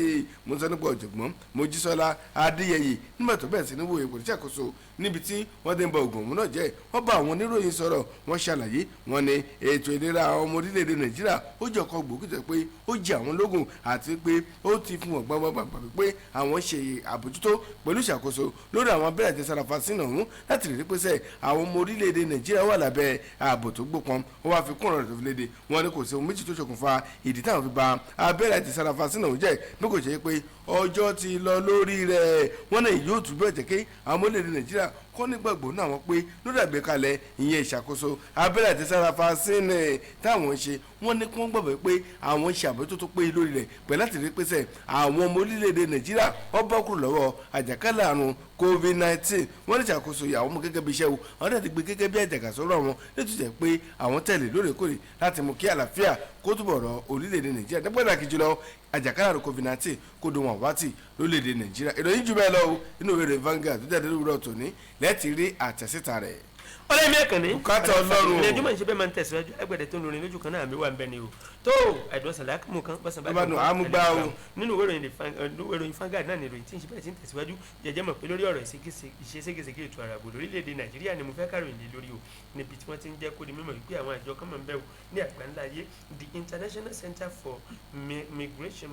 mọ̀ sọ nípa ọ̀jọ̀gbọ́n Mojísọ́lá Adéyẹyè nígbà tó bẹ̀rẹ̀ sí ní wo ipò ìṣàkóso níbi tí wọ́n ti ń ba oògùn òun náà jẹ́. Wọ́n bá àwọn oníròyìn sọ̀rọ̀, wọ́n ṣàlàyé wọ́n ní ètò ìlera àwọn ọmọ orílẹ̀-èdè Nàìjíríà ó jẹ́ ọ̀kan gbòógì tó pé ó jẹ́ àwọn lógún àti pé ó ti fún wọn gbọ́ngbọ́n pé àwọn ṣe àbójútó pẹ̀lú ìṣàkóso lórí àwọn abẹ́rẹ́ àjẹsára vaccine ọ̀hún láti rí pèsè àwọn ọmọ orílẹ̀-èdè Nàìjíríà wà lábẹ́ ààbò tó gbópọn. Ó wá fi kún ọ̀rọ̀ rẹ̀ tó fi léde wọ́n ní kò sí ohun méjì tó ṣokùnfà ìdí táwọn fi ba abẹ́rẹ́ àjẹsára vaccine ọ̀hún jẹ́ bí kò ṣe pé ọjọ́ ti lọ lórí rẹ̀. Wọ́n náà yóò túbọ̀ jẹ́ kí àwọn ọmọ orílẹ̀-èdè Nàìjíríà kọ́ nígbàgbọ́ náà wọ́n pé lórí àgbékalẹ̀ ìyẹn ìṣàkóso abẹ́rẹ́ àjẹsára vaccine táwọn ń ṣe. Wọ́n ní kí wọ́n gbàgbọ́ pé àwọn ṣe àbójútó tó péye lórí rẹ̀ pẹ̀lú láti rí pèsè àwọn ọmọ orílẹ̀-èdè Nàìjíríà wọ́n bọ́ kúrò lọ́wọ́ àjàkálẹ̀ àrùn COVID-19. Wọ́n ní ìṣàkóso ìyàwó mú gẹ́gẹ́ bí iṣẹ́ wo àwọn náà ti gbé gẹ́gẹ́ bí àjàgà sọ́rọ̀ wọn nítorí jẹ́ pé àwọn tẹ̀lé lóòrèkóòrè láti mú kí àlàáfíà kó túbọ̀ rọ orílẹ̀-èdè Nàìjíríà ní pàtàkì jùlọ àjàkálẹ̀ àrùn COVID-19 kó dùn wọn wátì lórílẹ̀-èdè Nàìjíríà. Ìròyìn jù bẹ́ẹ̀ lọ inú ìwé ìròyìn Vanguard tó jáde lówùúrọ̀ tòní lẹ́ẹ̀tì rí àtẹ̀síta rẹ̀. Ọlẹ́mí ẹ̀kànní bùkátà Ọlọ́run ilé ẹjọ́ máa ń ṣe bẹ́ẹ̀ máa ń tẹ̀síwájú ẹgbẹ̀dẹ̀ tó ń lorin lójú kan náà àmì wà ń bẹ ni o tó àìdùn ọ̀sán láàmú kan bọ́sàn bá dùn àmúgbá o. Nínú ìwé ìròyìn Vanguard náà ni ìròyìn tí ń ṣe bẹ́ẹ̀ tí ń tẹ̀síwájú. Jẹjẹ́ mọ̀ pé lórí ọ̀rọ̀ ìṣeségesège ètò ààbò lórílẹ̀‐èdè Nàìjíríà ni mo fẹ́ káròyìn lé lórí o, níbi tí wọ́n ti ń jẹ́ kó di mímọ̀ wípé àwọn àjọ kan máa ń bẹ̀wò ní àgbáńlá ayé, the International Center for Migration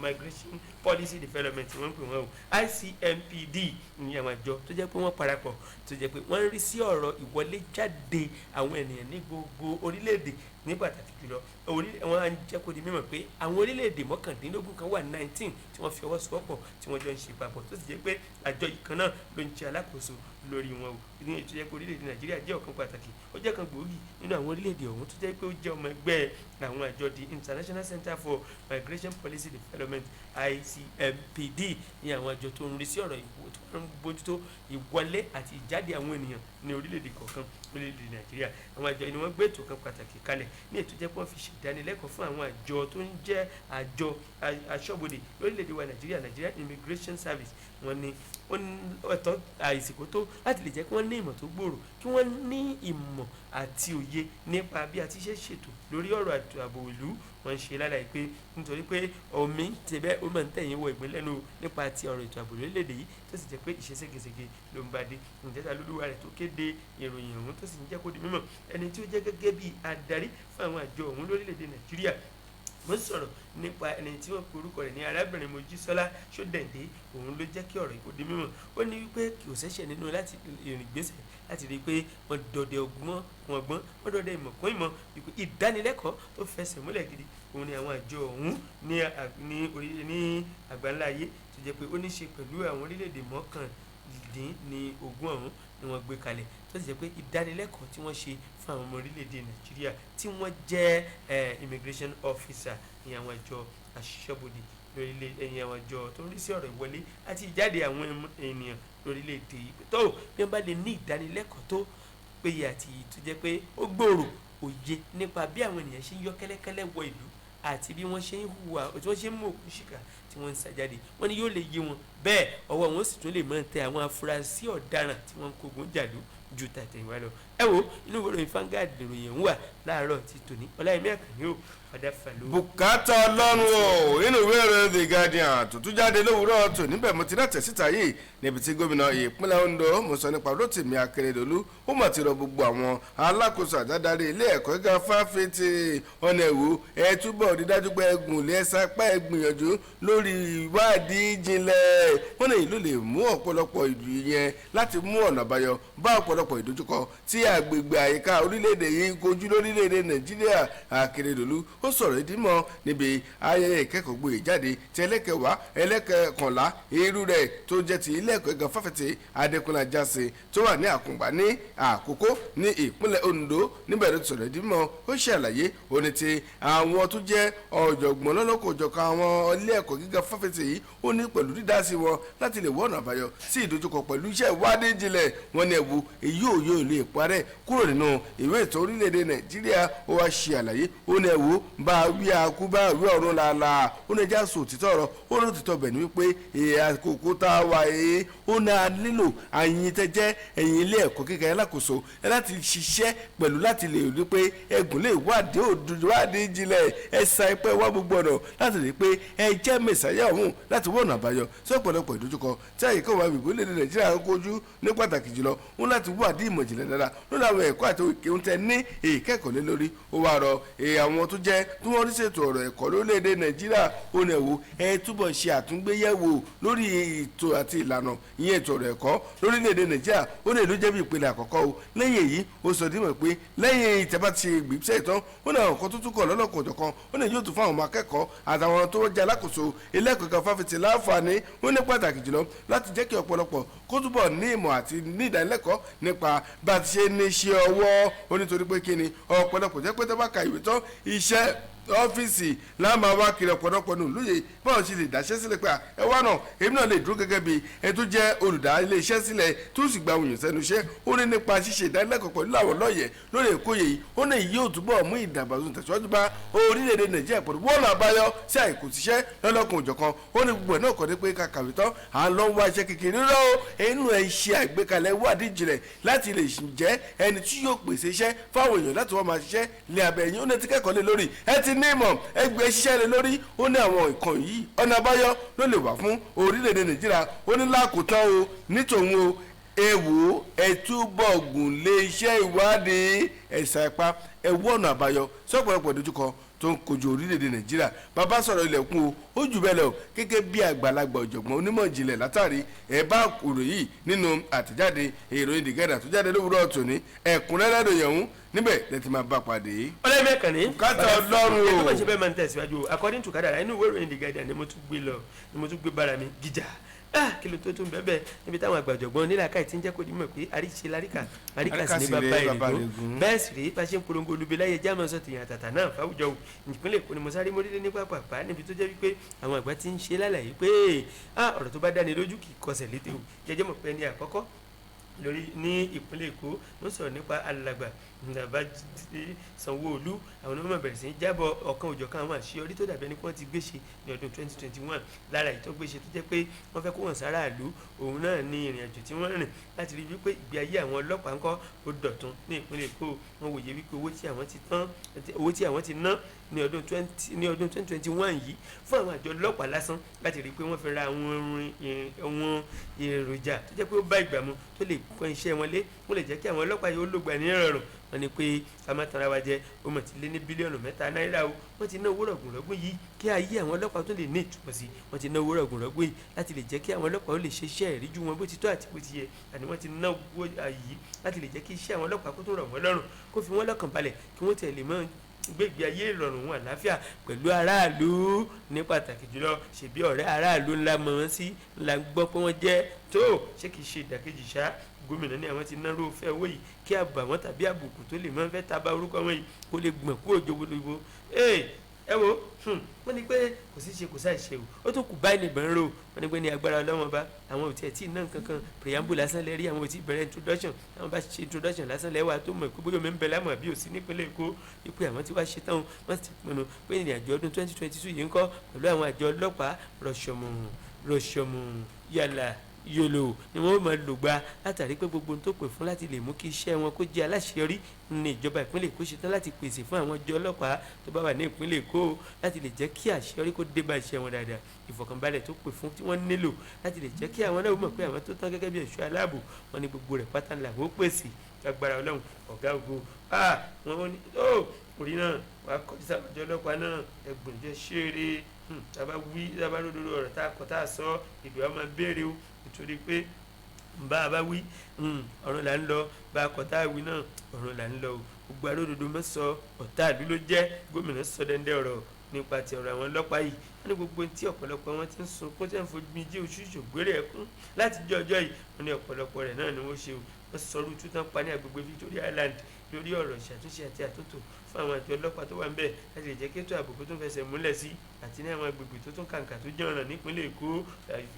Policy Development wọ́n ń pè wọ́n o, ICMPD ní àwọn àjọ tó jẹ́ pé wọ́n parapọ̀ tó jẹ́ pé wọ́n ń rí sí ọ̀rọ̀ ìwọlé jáde àwọn ènìyàn ní gbogbo orílẹ̀-èdè ní pàtàkì jùlọ. Wọ́n á jẹ́ kó di mímọ̀ pé àwọn orílẹ̀-èdè 19 kan wà 19 tí wọ́n fi ọwọ́ sowọ́pọ̀ tí wọ́n jọ ń ṣe papọ̀ tó sì jẹ́ pé àjọ ìkan náà ló ń ṣe alákòóso lórí wọn o. Ní ètò jẹ́ pé orílẹ̀-èdè Nàìjíríà jẹ́ ọ̀kan pàtàkì, ó jẹ́ kan gbòógì nínú àwọn orílẹ̀-èdè ọ̀hún tó jẹ́ pé ó jẹ́ ọmọ ẹgbẹ́ àwọn àjọ the International Center for Migration Policy Development ICMPD ní àwọn àjọ tó ń rí sí ọ̀rọ̀ tó ń bójútó ìwọlé àti ìjáde àwọn ènìyàn ní orílẹ̀-èdè kọ̀ọ̀kan orílẹ̀-èdè Nàìjíríà. Àwọn àjọ ni wọ́n gbé ètò kan pàtàkì kalẹ̀ ní ètò jẹ́ pé wọ́n fi ṣèdánilẹ́kọ̀ọ́ fún àwọn àjọ tó ń jẹ́ àjọ aṣọ́bodè lórílẹ̀-èdè wa Nàìjíríà, Nigeria Immigration Service. Wọ́n ní ẹ̀tọ́ àìsìkò tó láti lè jẹ́ kí wọ́n ní ìmọ̀ tó gbòòrò, kí wọ́n ní ìmọ̀ àti òye nípa bí a ti ṣe ṣètò lórí ọ̀rọ̀ ààbò ìlú. Wọ́n ń ṣe lálàyé pé nítorí pé omi ti bẹ́ẹ̀ ó máa ń tẹ̀yìn wọ ìpínlẹ̀ nù nípa ti ọ̀rọ̀ ètò ààbò lórílẹ̀‐èdè yìí tó sì jẹ́ pé ìṣeségesège ló ń bá dé. Ǹjẹ́ ta lólúwa rẹ̀ tó kéde ìròyìn ọ̀hún tó sì ń jẹ́ kó di mímọ̀ ẹni tí ó jẹ́ gẹ́gẹ́ bí adarí fún àwọn àjọ ọ̀hún lórílẹ̀‐èdè Nàìjíríà. Mo sọ̀rọ̀ nípa ẹni tí wọ́n pe orúkọ rẹ̀ ní arábìnrin Mojísọ́lá Ṣódẹ̀ǹdé, òun ló jẹ́ kí ọ̀rọ̀ yìí kó di mímọ̀. Ó ní wípé kò ṣẹ̀ṣẹ̀ nínú láti ìrìn gbèsè láti rí i pé wọ́n dọdẹ ọgbọ́n kún ọgbọ́n, wọ́n dọdẹ ìmọ̀ kún ìmọ̀, wípé ìdánilẹ́kọ̀ọ́ tó fẹsẹ̀ múlẹ̀ gidi òun ni àwọn àjọ ọ̀hún ní àgbáńlá ayé tó jẹ́ pé ó ní ṣe pẹ̀lú àwọn orílẹ̀-èdè 19 ọ̀hún ni wọ́n gbé kalẹ̀ tó sì jẹ́ pé ìdánilẹ́kọ̀ọ́ tí wọ́n ṣe fún àwọn ọmọ orílẹ̀-èdè Nàìjíríà tí wọ́n jẹ́ immigration officer ní àwọn àjọ aṣọ́bodè lórílẹ̀ ẹ̀yìn àwọn àjọ tó ń rí sí ọ̀rọ̀ ìwọlé àti ìjáde àwọn ènìyàn lórílẹ̀-èdè yìí tó bí wọ́n bá lè ní ìdánilẹ́kọ̀ọ́ tó péye àti tó jẹ́ pé ó gbòòrò òye nípa bí àwọn ènìyàn ṣe ń yọ kẹ́lẹ́kẹ́lẹ́ wọ ìlú àti bí wọ́n ṣe ń hùwà tí wọ́n ṣe ń mú òkú ṣìkà tí wọ́n ń sá jáde, wọ́n ní yóò lè yé wọn bẹ́ẹ̀ ọwọ́ wọn sì tún lè máa tẹ àwọn afurasí ọ̀daràn tí wọ́n ń kógun jàlú ju tàtẹ̀yìnwá lọ. Ẹ wo inú ìwé ìròyìn Vanguard ìròyìn ń wà láàárọ̀ ti tòní. Ọláyẹmí Àkànní o, ọ̀dà fàlú. Bùkátà Ọlọ́run o, inú ìwé ìròyìn The Guardian tó tún jáde lówùúrọ̀ tò níbẹ̀ mo ti rẹ̀tẹ̀ síta yìí, níbi tí gómìnà ìpínlẹ̀ Ondo, mo sọ nípa Rotimi Akeredolu, ó mọ̀ ti rọ gbogbo àwọn alákòóso àdádarí ilé ẹ̀kọ́ gíga fáfitì ọ̀nà ẹ̀wò, ẹ túbọ̀ rí dájú pé ẹgùn lé ẹsẹ̀ apá ẹ gbìyànjú lórí ìwádìí jinlẹ̀. Wọ́n ní ìlú lè mú ọ̀pọ̀lọpọ̀ ìlú yẹn láti mú ọ̀nà àbáyọ bá ọ̀pọ̀lọpọ̀ ìdojúkọ tí àgbègbè àyíká orílẹ̀-èdè yìí ń kojú lórílẹ̀-èdè Nàìjíríà. Akeredolu ó sọ̀rọ̀ ìdímọ̀ níbi ayẹyẹ ìkẹ́kọ̀ọ́ gboyè jáde ti ẹlẹ́kẹwàá, ẹlẹ́kẹkànlá irú rẹ̀ tó jẹ́ ti ilé ẹ̀kọ́ gíga fáfitì Adékúnlé Ajásin tó wà ní Àkùngbá ní Àkókó ní ìpínlẹ̀ Ondo. Níbẹ̀ ló ti sọ̀rọ̀ ìdímọ̀. Ó ṣàlàyé ó ní ti àwọn tó jẹ́ ọ̀jọ̀gbọ́n lọ́lọ́kọ̀ọ́jọ̀kan àwọn ilé ẹ̀kọ́ gíga fáfitì yìí, ó ní pẹ̀lú dídásí wọn láti lè wọ́nà àbáyọ sí ìdojúkọ pẹ̀lú iṣẹ́ ìwádìí ìjìnlẹ̀ wọn ní ẹ̀wù èyí ò yóò lè parẹ́ kúrò nínú ìwé ètò orílẹ̀-èdè Nàìjíríà. Ó wá ṣe àlàyé, ó ní ẹ̀wù bá wí akú bá wí ọ̀run làlà, ó ní ẹja sọ òtítọ́ ọ̀rọ̀. Ó ní òtítọ́ bẹ̀ ni wípé àkókò tá a wà yìí, ó ní a nílò àyìn tẹ́jẹ́ ẹ̀yìn ilé ẹ̀kọ́ kíkà alákòóso láti ṣiṣẹ́ pẹ̀lú láti lè rí pé ẹgùn lè wádìí òdodo, wádìí ìjìnlẹ̀, ẹ sa ipẹ́ wá gbogbo ọ̀nà láti rí pé ẹ jẹ́ mẹ̀sáyà ọ̀hún láti wọ́n ọ̀nà àbáyọ sí ọ̀pọ̀lọpọ̀ ìdojúkọ tí àyíká òun àgbègbè orílẹ̀-èdè Nàìjíríà ń kojú. Ní pàtàkì jùlọ, wọn láti wádìí ìmọ̀ ìjìnlẹ̀ dáadáa lórí àwọn ẹ̀kọ́ àti òkè tẹ ní ìkẹ́kọ̀ọ́ lé lórí. Ó wá rọ àwọn tó jẹ́ tí wọ́n rí ṣètò ọ̀rọ̀ ẹ̀kọ́ lórílẹ̀-èdè Nàìjíríà, ó ní ẹ̀wò ẹ túbọ̀ ṣe àtúngbéyẹ̀wò lórí ètò àti ìlànà ìyẹn ètò ọ̀rọ̀ ẹ̀kọ́ lórílẹ̀-èdè Nàìjíríà. Ó ní èló jẹ́ bí ìpele àkọ́kọ́ o. Lẹ́yìn èyí, ó sọ dímọ̀ pé lẹ́yìn ìtẹ́bá ti gbìbísẹ̀ ìtàn, ó ní àwọn nǹkan tó tún kọ̀ lọ́lọ́kọ̀ òjọ̀kan, ó ní yóò tún fún àwọn ọmọ akẹ́kọ̀ọ́ àtàwọn tó jẹ́ alákòóso ilé ẹ̀kọ́ kan fáfitì láǹfààní. Ó ní pàtàkì jùlọ láti jẹ́ kí ọ̀pọ̀lọpọ̀ kó túbọ̀ ní ìmọ̀ àti ní ìdánilẹ́kọ̀ọ́ nípa bá a ti ṣe ní ṣe ọwọ́. Ó nítorí pé kí ni ọ̀pọ̀lọpọ̀ jẹ́ pé tó bá ka ìwé tán, iṣẹ́ ọ́fíìsì láàmà wá kiri. Ọ̀pọ̀lọpọ̀ nù lóye báwọn ṣe lè dáṣẹ́ sílẹ̀ pé ẹ wá náà, èmi náà lè dúró gẹ́gẹ́ bí ẹ tó jẹ́ olùdá ilé iṣẹ́ sílẹ̀ tó sì gba òyìn sẹ́nu iṣẹ́. Ó ní nípa ṣíṣe ìdánilẹ́kọ̀ọ́ pẹ̀lú àwọn lọ́yẹ̀ lórí èkóyè yìí, ó ní yóò túbọ̀ mú ìdàgbàsókè tẹ̀síwájú bá orílẹ̀-èdè Nàìjíríà pẹ̀lú wọ́ọ̀nà àbáyọ sí àìkú tíṣẹ́ lọ́lọ́kun òjọ̀kan. Ó ní gbogbo ẹ̀ náà kọ́ ni pé ká kàwé tán, à ń lọ wá iṣẹ́ kékeré rọ́. Inú ẹ̀ ṣe àgbékalẹ̀ wádìí ìjìnlẹ̀ láti lè jẹ́ ẹni tí yóò pèsè iṣẹ́ fáwọn èèyàn láti wọ́n máa ṣiṣẹ́ lé abẹ́ yín. Ó ní ti kẹ́kọ̀ọ́ lé lórí, ẹ ti ní ìmọ̀ ẹgbẹ́ ṣiṣẹ́ lé lórí. Ó ní àwọn nǹkan yìí, ọ̀nà àbáyọ ló lè wà fún orílẹ̀-èdè Nàìjíríà. Ó ní lákòótán o, ní tòun o, ewu ẹtúbọ̀ gùn lé iṣẹ́ ìwádìí ẹ̀sà ipá ẹ̀wọ́ ọ̀nà àbáyọ sọ́pọ̀lọpọ̀ ìdojúkọ tó ń kojú orílẹ̀-èdè Nàìjíríà. Bàbá sọ̀rọ̀ ilẹ̀kùn o, ó jù bẹ́ẹ̀ lọ gẹ́gẹ́ bí àgbàlagbà ọ̀jọ̀gbọ́n onímọ̀ ìjìnlẹ̀ látàrí ẹ̀ bá ọ̀rọ̀ yìí nínú àtẹ̀jáde ìròyìn The Guardian tó jáde lówùúrọ̀ tòní. Ẹ̀kúnrẹ́rẹ́ ròyìn ọ̀hún níbẹ̀ lẹ́tí máa bá pàdé. Ọlọ́yẹ̀mí Àkànní. Bùkátà Ọlọ́run o. Ètò ìbáṣe bẹ́ẹ̀ máa ń tẹ̀síwájú according to kádàrá. Inú ìwé ìròyìn The Guardian ni mo tún gbé lọ, ni mo tún gbé bára mi gíjà. Kí ló tó tún bẹ́ẹ̀ bẹ́ẹ̀ níbi táwọn àgbàjọ̀gbọ́n nílàkàì tí ń jẹ́ kó dimọ̀ pé àríṣe láríkà, àríkà sì ní bàbá ìrìngún. Bẹ́ẹ̀ sì rí bá ṣe ń polongo olubi láyé jámọ̀ sọ tìyàn àtàtà náà fáwùjọ o. Ìpínlẹ̀ Èkó ni mo sáré mórílẹ̀ ní pàpàpà, níbi tó jẹ́ wípé àwọn àgbà ti ń ṣe lálàyé pé ọ̀rọ̀ tó bá dáni lójú kì í kọsẹ̀ létè o. Jẹjẹ́ mọ̀ pé ẹni àkọ́kọ́ lórí ní ìpínlẹ̀ Èkó ń sọ̀rọ̀ nípa alàgbà Babájídé Sanwó-Olú, àwọn onímọ̀ bẹ̀rẹ̀ sí í jábọ̀ ọ̀kan òjọ̀kan àwọn àṣeyọrí tó dàbí ẹni pé wọ́n ti gbéṣe ní ọdún 2021. Lára ìtọ́ gbéṣe tó jẹ́ pé wọ́n fẹ́ kó wọ́n sáráàlú, òun náà ní ìrìn àjò tí wọ́n rìn láti rí wípé ìgbé ayé àwọn ọlọ́pàá ńkọ́ ó dọ̀tun ní ìpínlẹ̀ Èkó. Wọ́n wòye wípé owó tí àwọn ti ná ní ọdún 2021 yìí fún àwọn àjọ ọlọ́pàá lásán láti rí pé wọ́n fi ra àwọn èròjà tó jẹ́ pé ó bá ìgbà mu tó lè kọ́ iṣẹ́ wọn lé, wọ́n lè jẹ́ kí àwọn ọlọ́pàá yìí ó lògbà ní ìrọ̀rùn. Wọ́n ní pé ká má tanra wa jẹ, ó mọ̀ ti lé ní bílíọ̀nù 3 náírà o. Wọ́n ti ná owó rọ̀gùnrọ̀gùn yìí kí ayé àwọn ọlọ́pàá tó lè ní ìtumọ̀ sí. Wọ́n ti ná owó rọ̀gùnrọ̀gùn yìí láti lè jẹ́ kí àwọn ọlọ́pàá ó lè ṣe iṣẹ́ ìríjú wọn bó ti tọ́ àti bó ti yẹ. Àní wọ́n ti ná owó yìí láti lè jẹ́ kí iṣẹ́ àwọn ọlọ́pàá kó tó rọ̀ wọ́n lọ́rùn, kó fi wọ́n lọ́kàn balẹ̀, kí wọ́n tẹ̀lé mọ́ gbégbé ayé ìrọ̀rùn wọn àlàáfíà pẹ̀lú aráàlú. Ní pàtàkì jùlọ, ṣèbí ọ̀rẹ́ aráàlú ńlá mọ̀ wọ́n sí ńlá gbọ́ pé wọ́n jẹ́ tó ṣé kìí ṣe ìdàkejì ṣá. Gómìnà ní àwọn ti náró fẹ́ owó yìí kí àbàwọ́n tàbí àbùkù tó lè máa ń fẹ́ taba orúkọ wọn yìí kó lè gbọ̀n kú òjò gbogbo. Ẹ wo, wọ́n ní pé kò sí ṣe kò sáì ṣe o, ó tún kù báyìí nìbọn rò. Wọ́n ní pé ní agbára Ọlọ́wọ́n bá àwọn ò tiẹ̀ tí ì ná nǹkan kan, preamble lásán lẹ rí, àwọn ò tí ì bẹ̀rẹ̀ introduction. Àwọn bá ṣe introduction lásán lẹ́wà tó mọ̀ pé bóyá omi ń bẹ lámọ̀ àbí òsí nípínlẹ̀ Èkó, wípé àwọn tí wàá ṣe tán. Wọ́n ti pinnu pé ìrìn àjò ọdún 2022 yìí ń kọ́ pẹ̀lú àwọn àjọ ọlọ́pàá rọ̀ṣọ̀mù rọ̀ṣọ̀mù yàlà. Yòlò ni wọ́n máa lò gba, látàrí pé gbogbo ohun tó pè fún láti lè mú kí iṣẹ́ wọn kó jẹ́ aláṣeyọrí ní ìjọba ìpínlẹ̀ Èkó ṣetán láti pèsè fún àwọn ọjọ́ ọlọ́pàá tó bá wà ní ìpínlẹ̀ Èkó, láti lè jẹ́ kí àṣeyọrí kó dé bá iṣẹ́ wọn dáadáa. Ìfọ̀kànbalẹ̀ tó pè fún tí wọ́n nílò láti lè jẹ́ kí àwọn náà mọ̀ pé àwọn tó tán gẹ́gẹ́ bí ẹ̀ṣọ́ aláàbò wọn ní gbogbo rẹ̀ pátá ńlá wọ́n pèsè agbára Ọlọ́run ọ̀gá ògo. Wọn ní ó orí náà wàá kọjú sábàjọ ọlọ́pàá náà, ẹgbọ̀n jẹ́ ṣeré tábà wí tábà lódodo ọ̀rọ̀ tá a kọ tá a sọ ìlú wa máa béèrè o, nítorí pé bá a bá wí ọ̀run là ń lọ, bá a kọ tá a wí náà ọ̀run là ń lọ o. Gbogbo alódodo mọ́ sọ ọ̀tá ìlú ló jẹ́. Gómìnà sọ dẹ́ndẹ́ ọ̀rọ̀ nípa ti ọ̀rọ̀ àwọn ọlọ́pàá yìí. Wọ́n ní gbogbo tí ọ̀pọ̀lọpọ̀ wọn ti ń sunkún tí wọ́n ń fojú jí oṣù ṣògbérè ẹkún láti jẹ́ ọjọ́ yìí, wọ́n ní ọ̀pọ̀lọpọ̀ rẹ̀ náà ni wọ́n ṣe o. Wọ́n sọrú tútàn pa ní agbègbè Victoria Island lórí ọ̀rọ̀ ìṣàtúnṣe àti àtúntò fún àwọn àjọ ọlọ́pàá tó wà ń bẹ̀ láti lè jẹ́ kí ètò ààbò kó tún fẹsẹ̀ múlẹ̀ sí, àti ní àwọn agbègbè tó tún kàǹkà tó jẹ́ ọ̀ràn nípínlẹ̀ Èkó.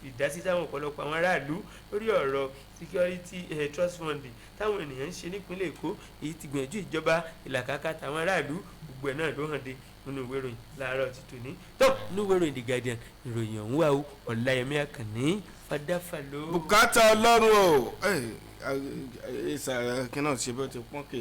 Ìdásí táwọn ọ̀pọ̀lọpọ̀ àwọn aráàlú lórí ọ̀rọ̀ security trust fund táwọn ènìyàn ń ṣe nípínlẹ̀ Èkó, èyí ti gbìyànjú ìjọba, ìlàkàkà táwọn aráàlú, gbogbo ẹ̀ náà ló hàn dé nínú ìwé ìròyìn láàárọ̀ ti tòní. Tó nínú ìwé ìròyìn The Guardian, ìròyìn ọ̀hún wà ó. Ọ̀làyẹmí Àkànní fàdáfà ló. Bùkátà Ọlọ́run o, kí náà ṣe bí ó ti pọ́n kè.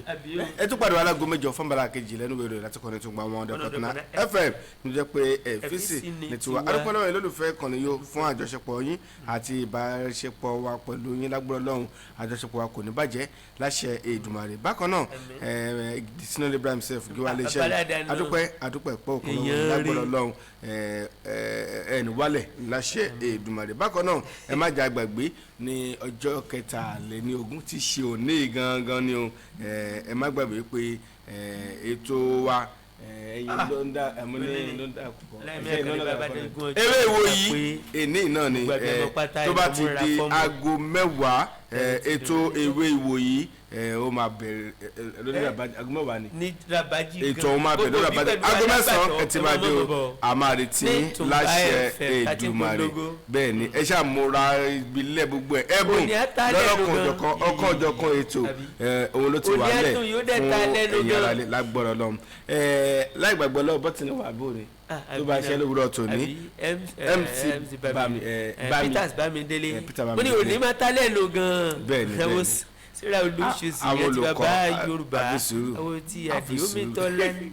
Ẹ tún pàdé alágo 8 fún bala kejì lẹ́nu ìwé ìròyìn láti kọ́ni tó gba wọn ọ̀dọ̀ kọ́tùnà FM ní jẹ́ pé ẹ̀fíìsì ní tiwa. Adúpẹ́ lọ́wọ́ yín lólùfẹ́ ìkànnì yóò fún àjọṣepọ̀ yín àti ìbáṣepọ̀ wa pẹ̀lú yín. Lágbára Ọlọ́run, àjọṣepọ̀ wa kò ní bàjẹ́ láṣẹ Èdùmàrè. Bákan náà, Sinú Ibrahim sef gíwá iléeṣẹ́, adúpẹ́ adúpẹ́ pọ̀ òkun lọ́wọ́. Lágbára Ọlọ́run, ẹni wálẹ̀ láṣẹ Èdùmàrè. Bákan náà, ẹ má jà gbàgbé ní ọjọ́ 23 tí ṣe òní gangan ni o. Ẹ má gbàgbé pé ètò wa ẹyin ló ń dá ẹmu ní ló ń dá àkùkọ ẹyin ló ń dá àkùkọ. Eré ìwò yìí èní náà ni tó bá ti di aago 10, ètò ewé ìwò yìí ó máa bẹ̀rẹ̀ lórí aago 10 ni ètò ọ̀hún máa bẹ̀rẹ̀ lórí rabaji. Aago 9 ẹ ti máa dé o, a máa retí láṣẹ Èdùmàrè. Bẹ́ẹ̀ ni, ẹ ṣáà múra ìbílẹ̀ gbogbo ẹ̀ ẹ̀bùn lọ́lọ́kan òjọ̀kan ọkàn òjọ̀kan ètò òun ló ti wà lẹ̀ fún ẹ̀yìn ara lágbọ́rọ̀ lọ́hùn. Láì gbàgbọ́ lọ́wọ́ bọ́tìnì wà bóore tó bá ṣe lówùrọ̀ tòní, MC Bami Peters Bamidele, mo ní òní máa ta lẹ́nu gan-an. Bẹ́ẹ̀ ni, bẹ́ẹ̀ ni. Síra olùṣèṣì yẹn ti bàbá Yorùbá àwọn ti àdìomi tọ́lá ní.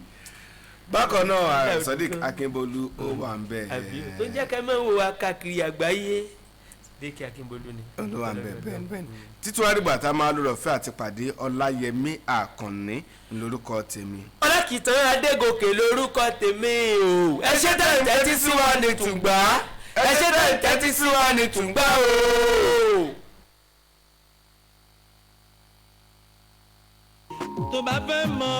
Bákan náà, Sodiq Akínbólú ó wà ń bẹ. Tó jẹ́ ká máa ń wo wa káàkiri àgbáyé, Sodiq Akínbólú ni. Ló wà ń bẹ, bẹ́ẹ̀ bẹ́ẹ̀. Títí wàá dìgbà tá a máa lò rọ̀fẹ́ àti pàdé, Ọláyẹmí Àkànní lórúkọ tèmi. Ọlákìtàn Adégòkè lórúkọ tèmi o. Ẹ ṣé tẹ̀ ń tẹ́tí sí wa ní Tùngbà, ẹ ṣé tẹ̀ ń tẹ́tí sí wa ní Tùngbà o. Tó bá fẹ́ mọ.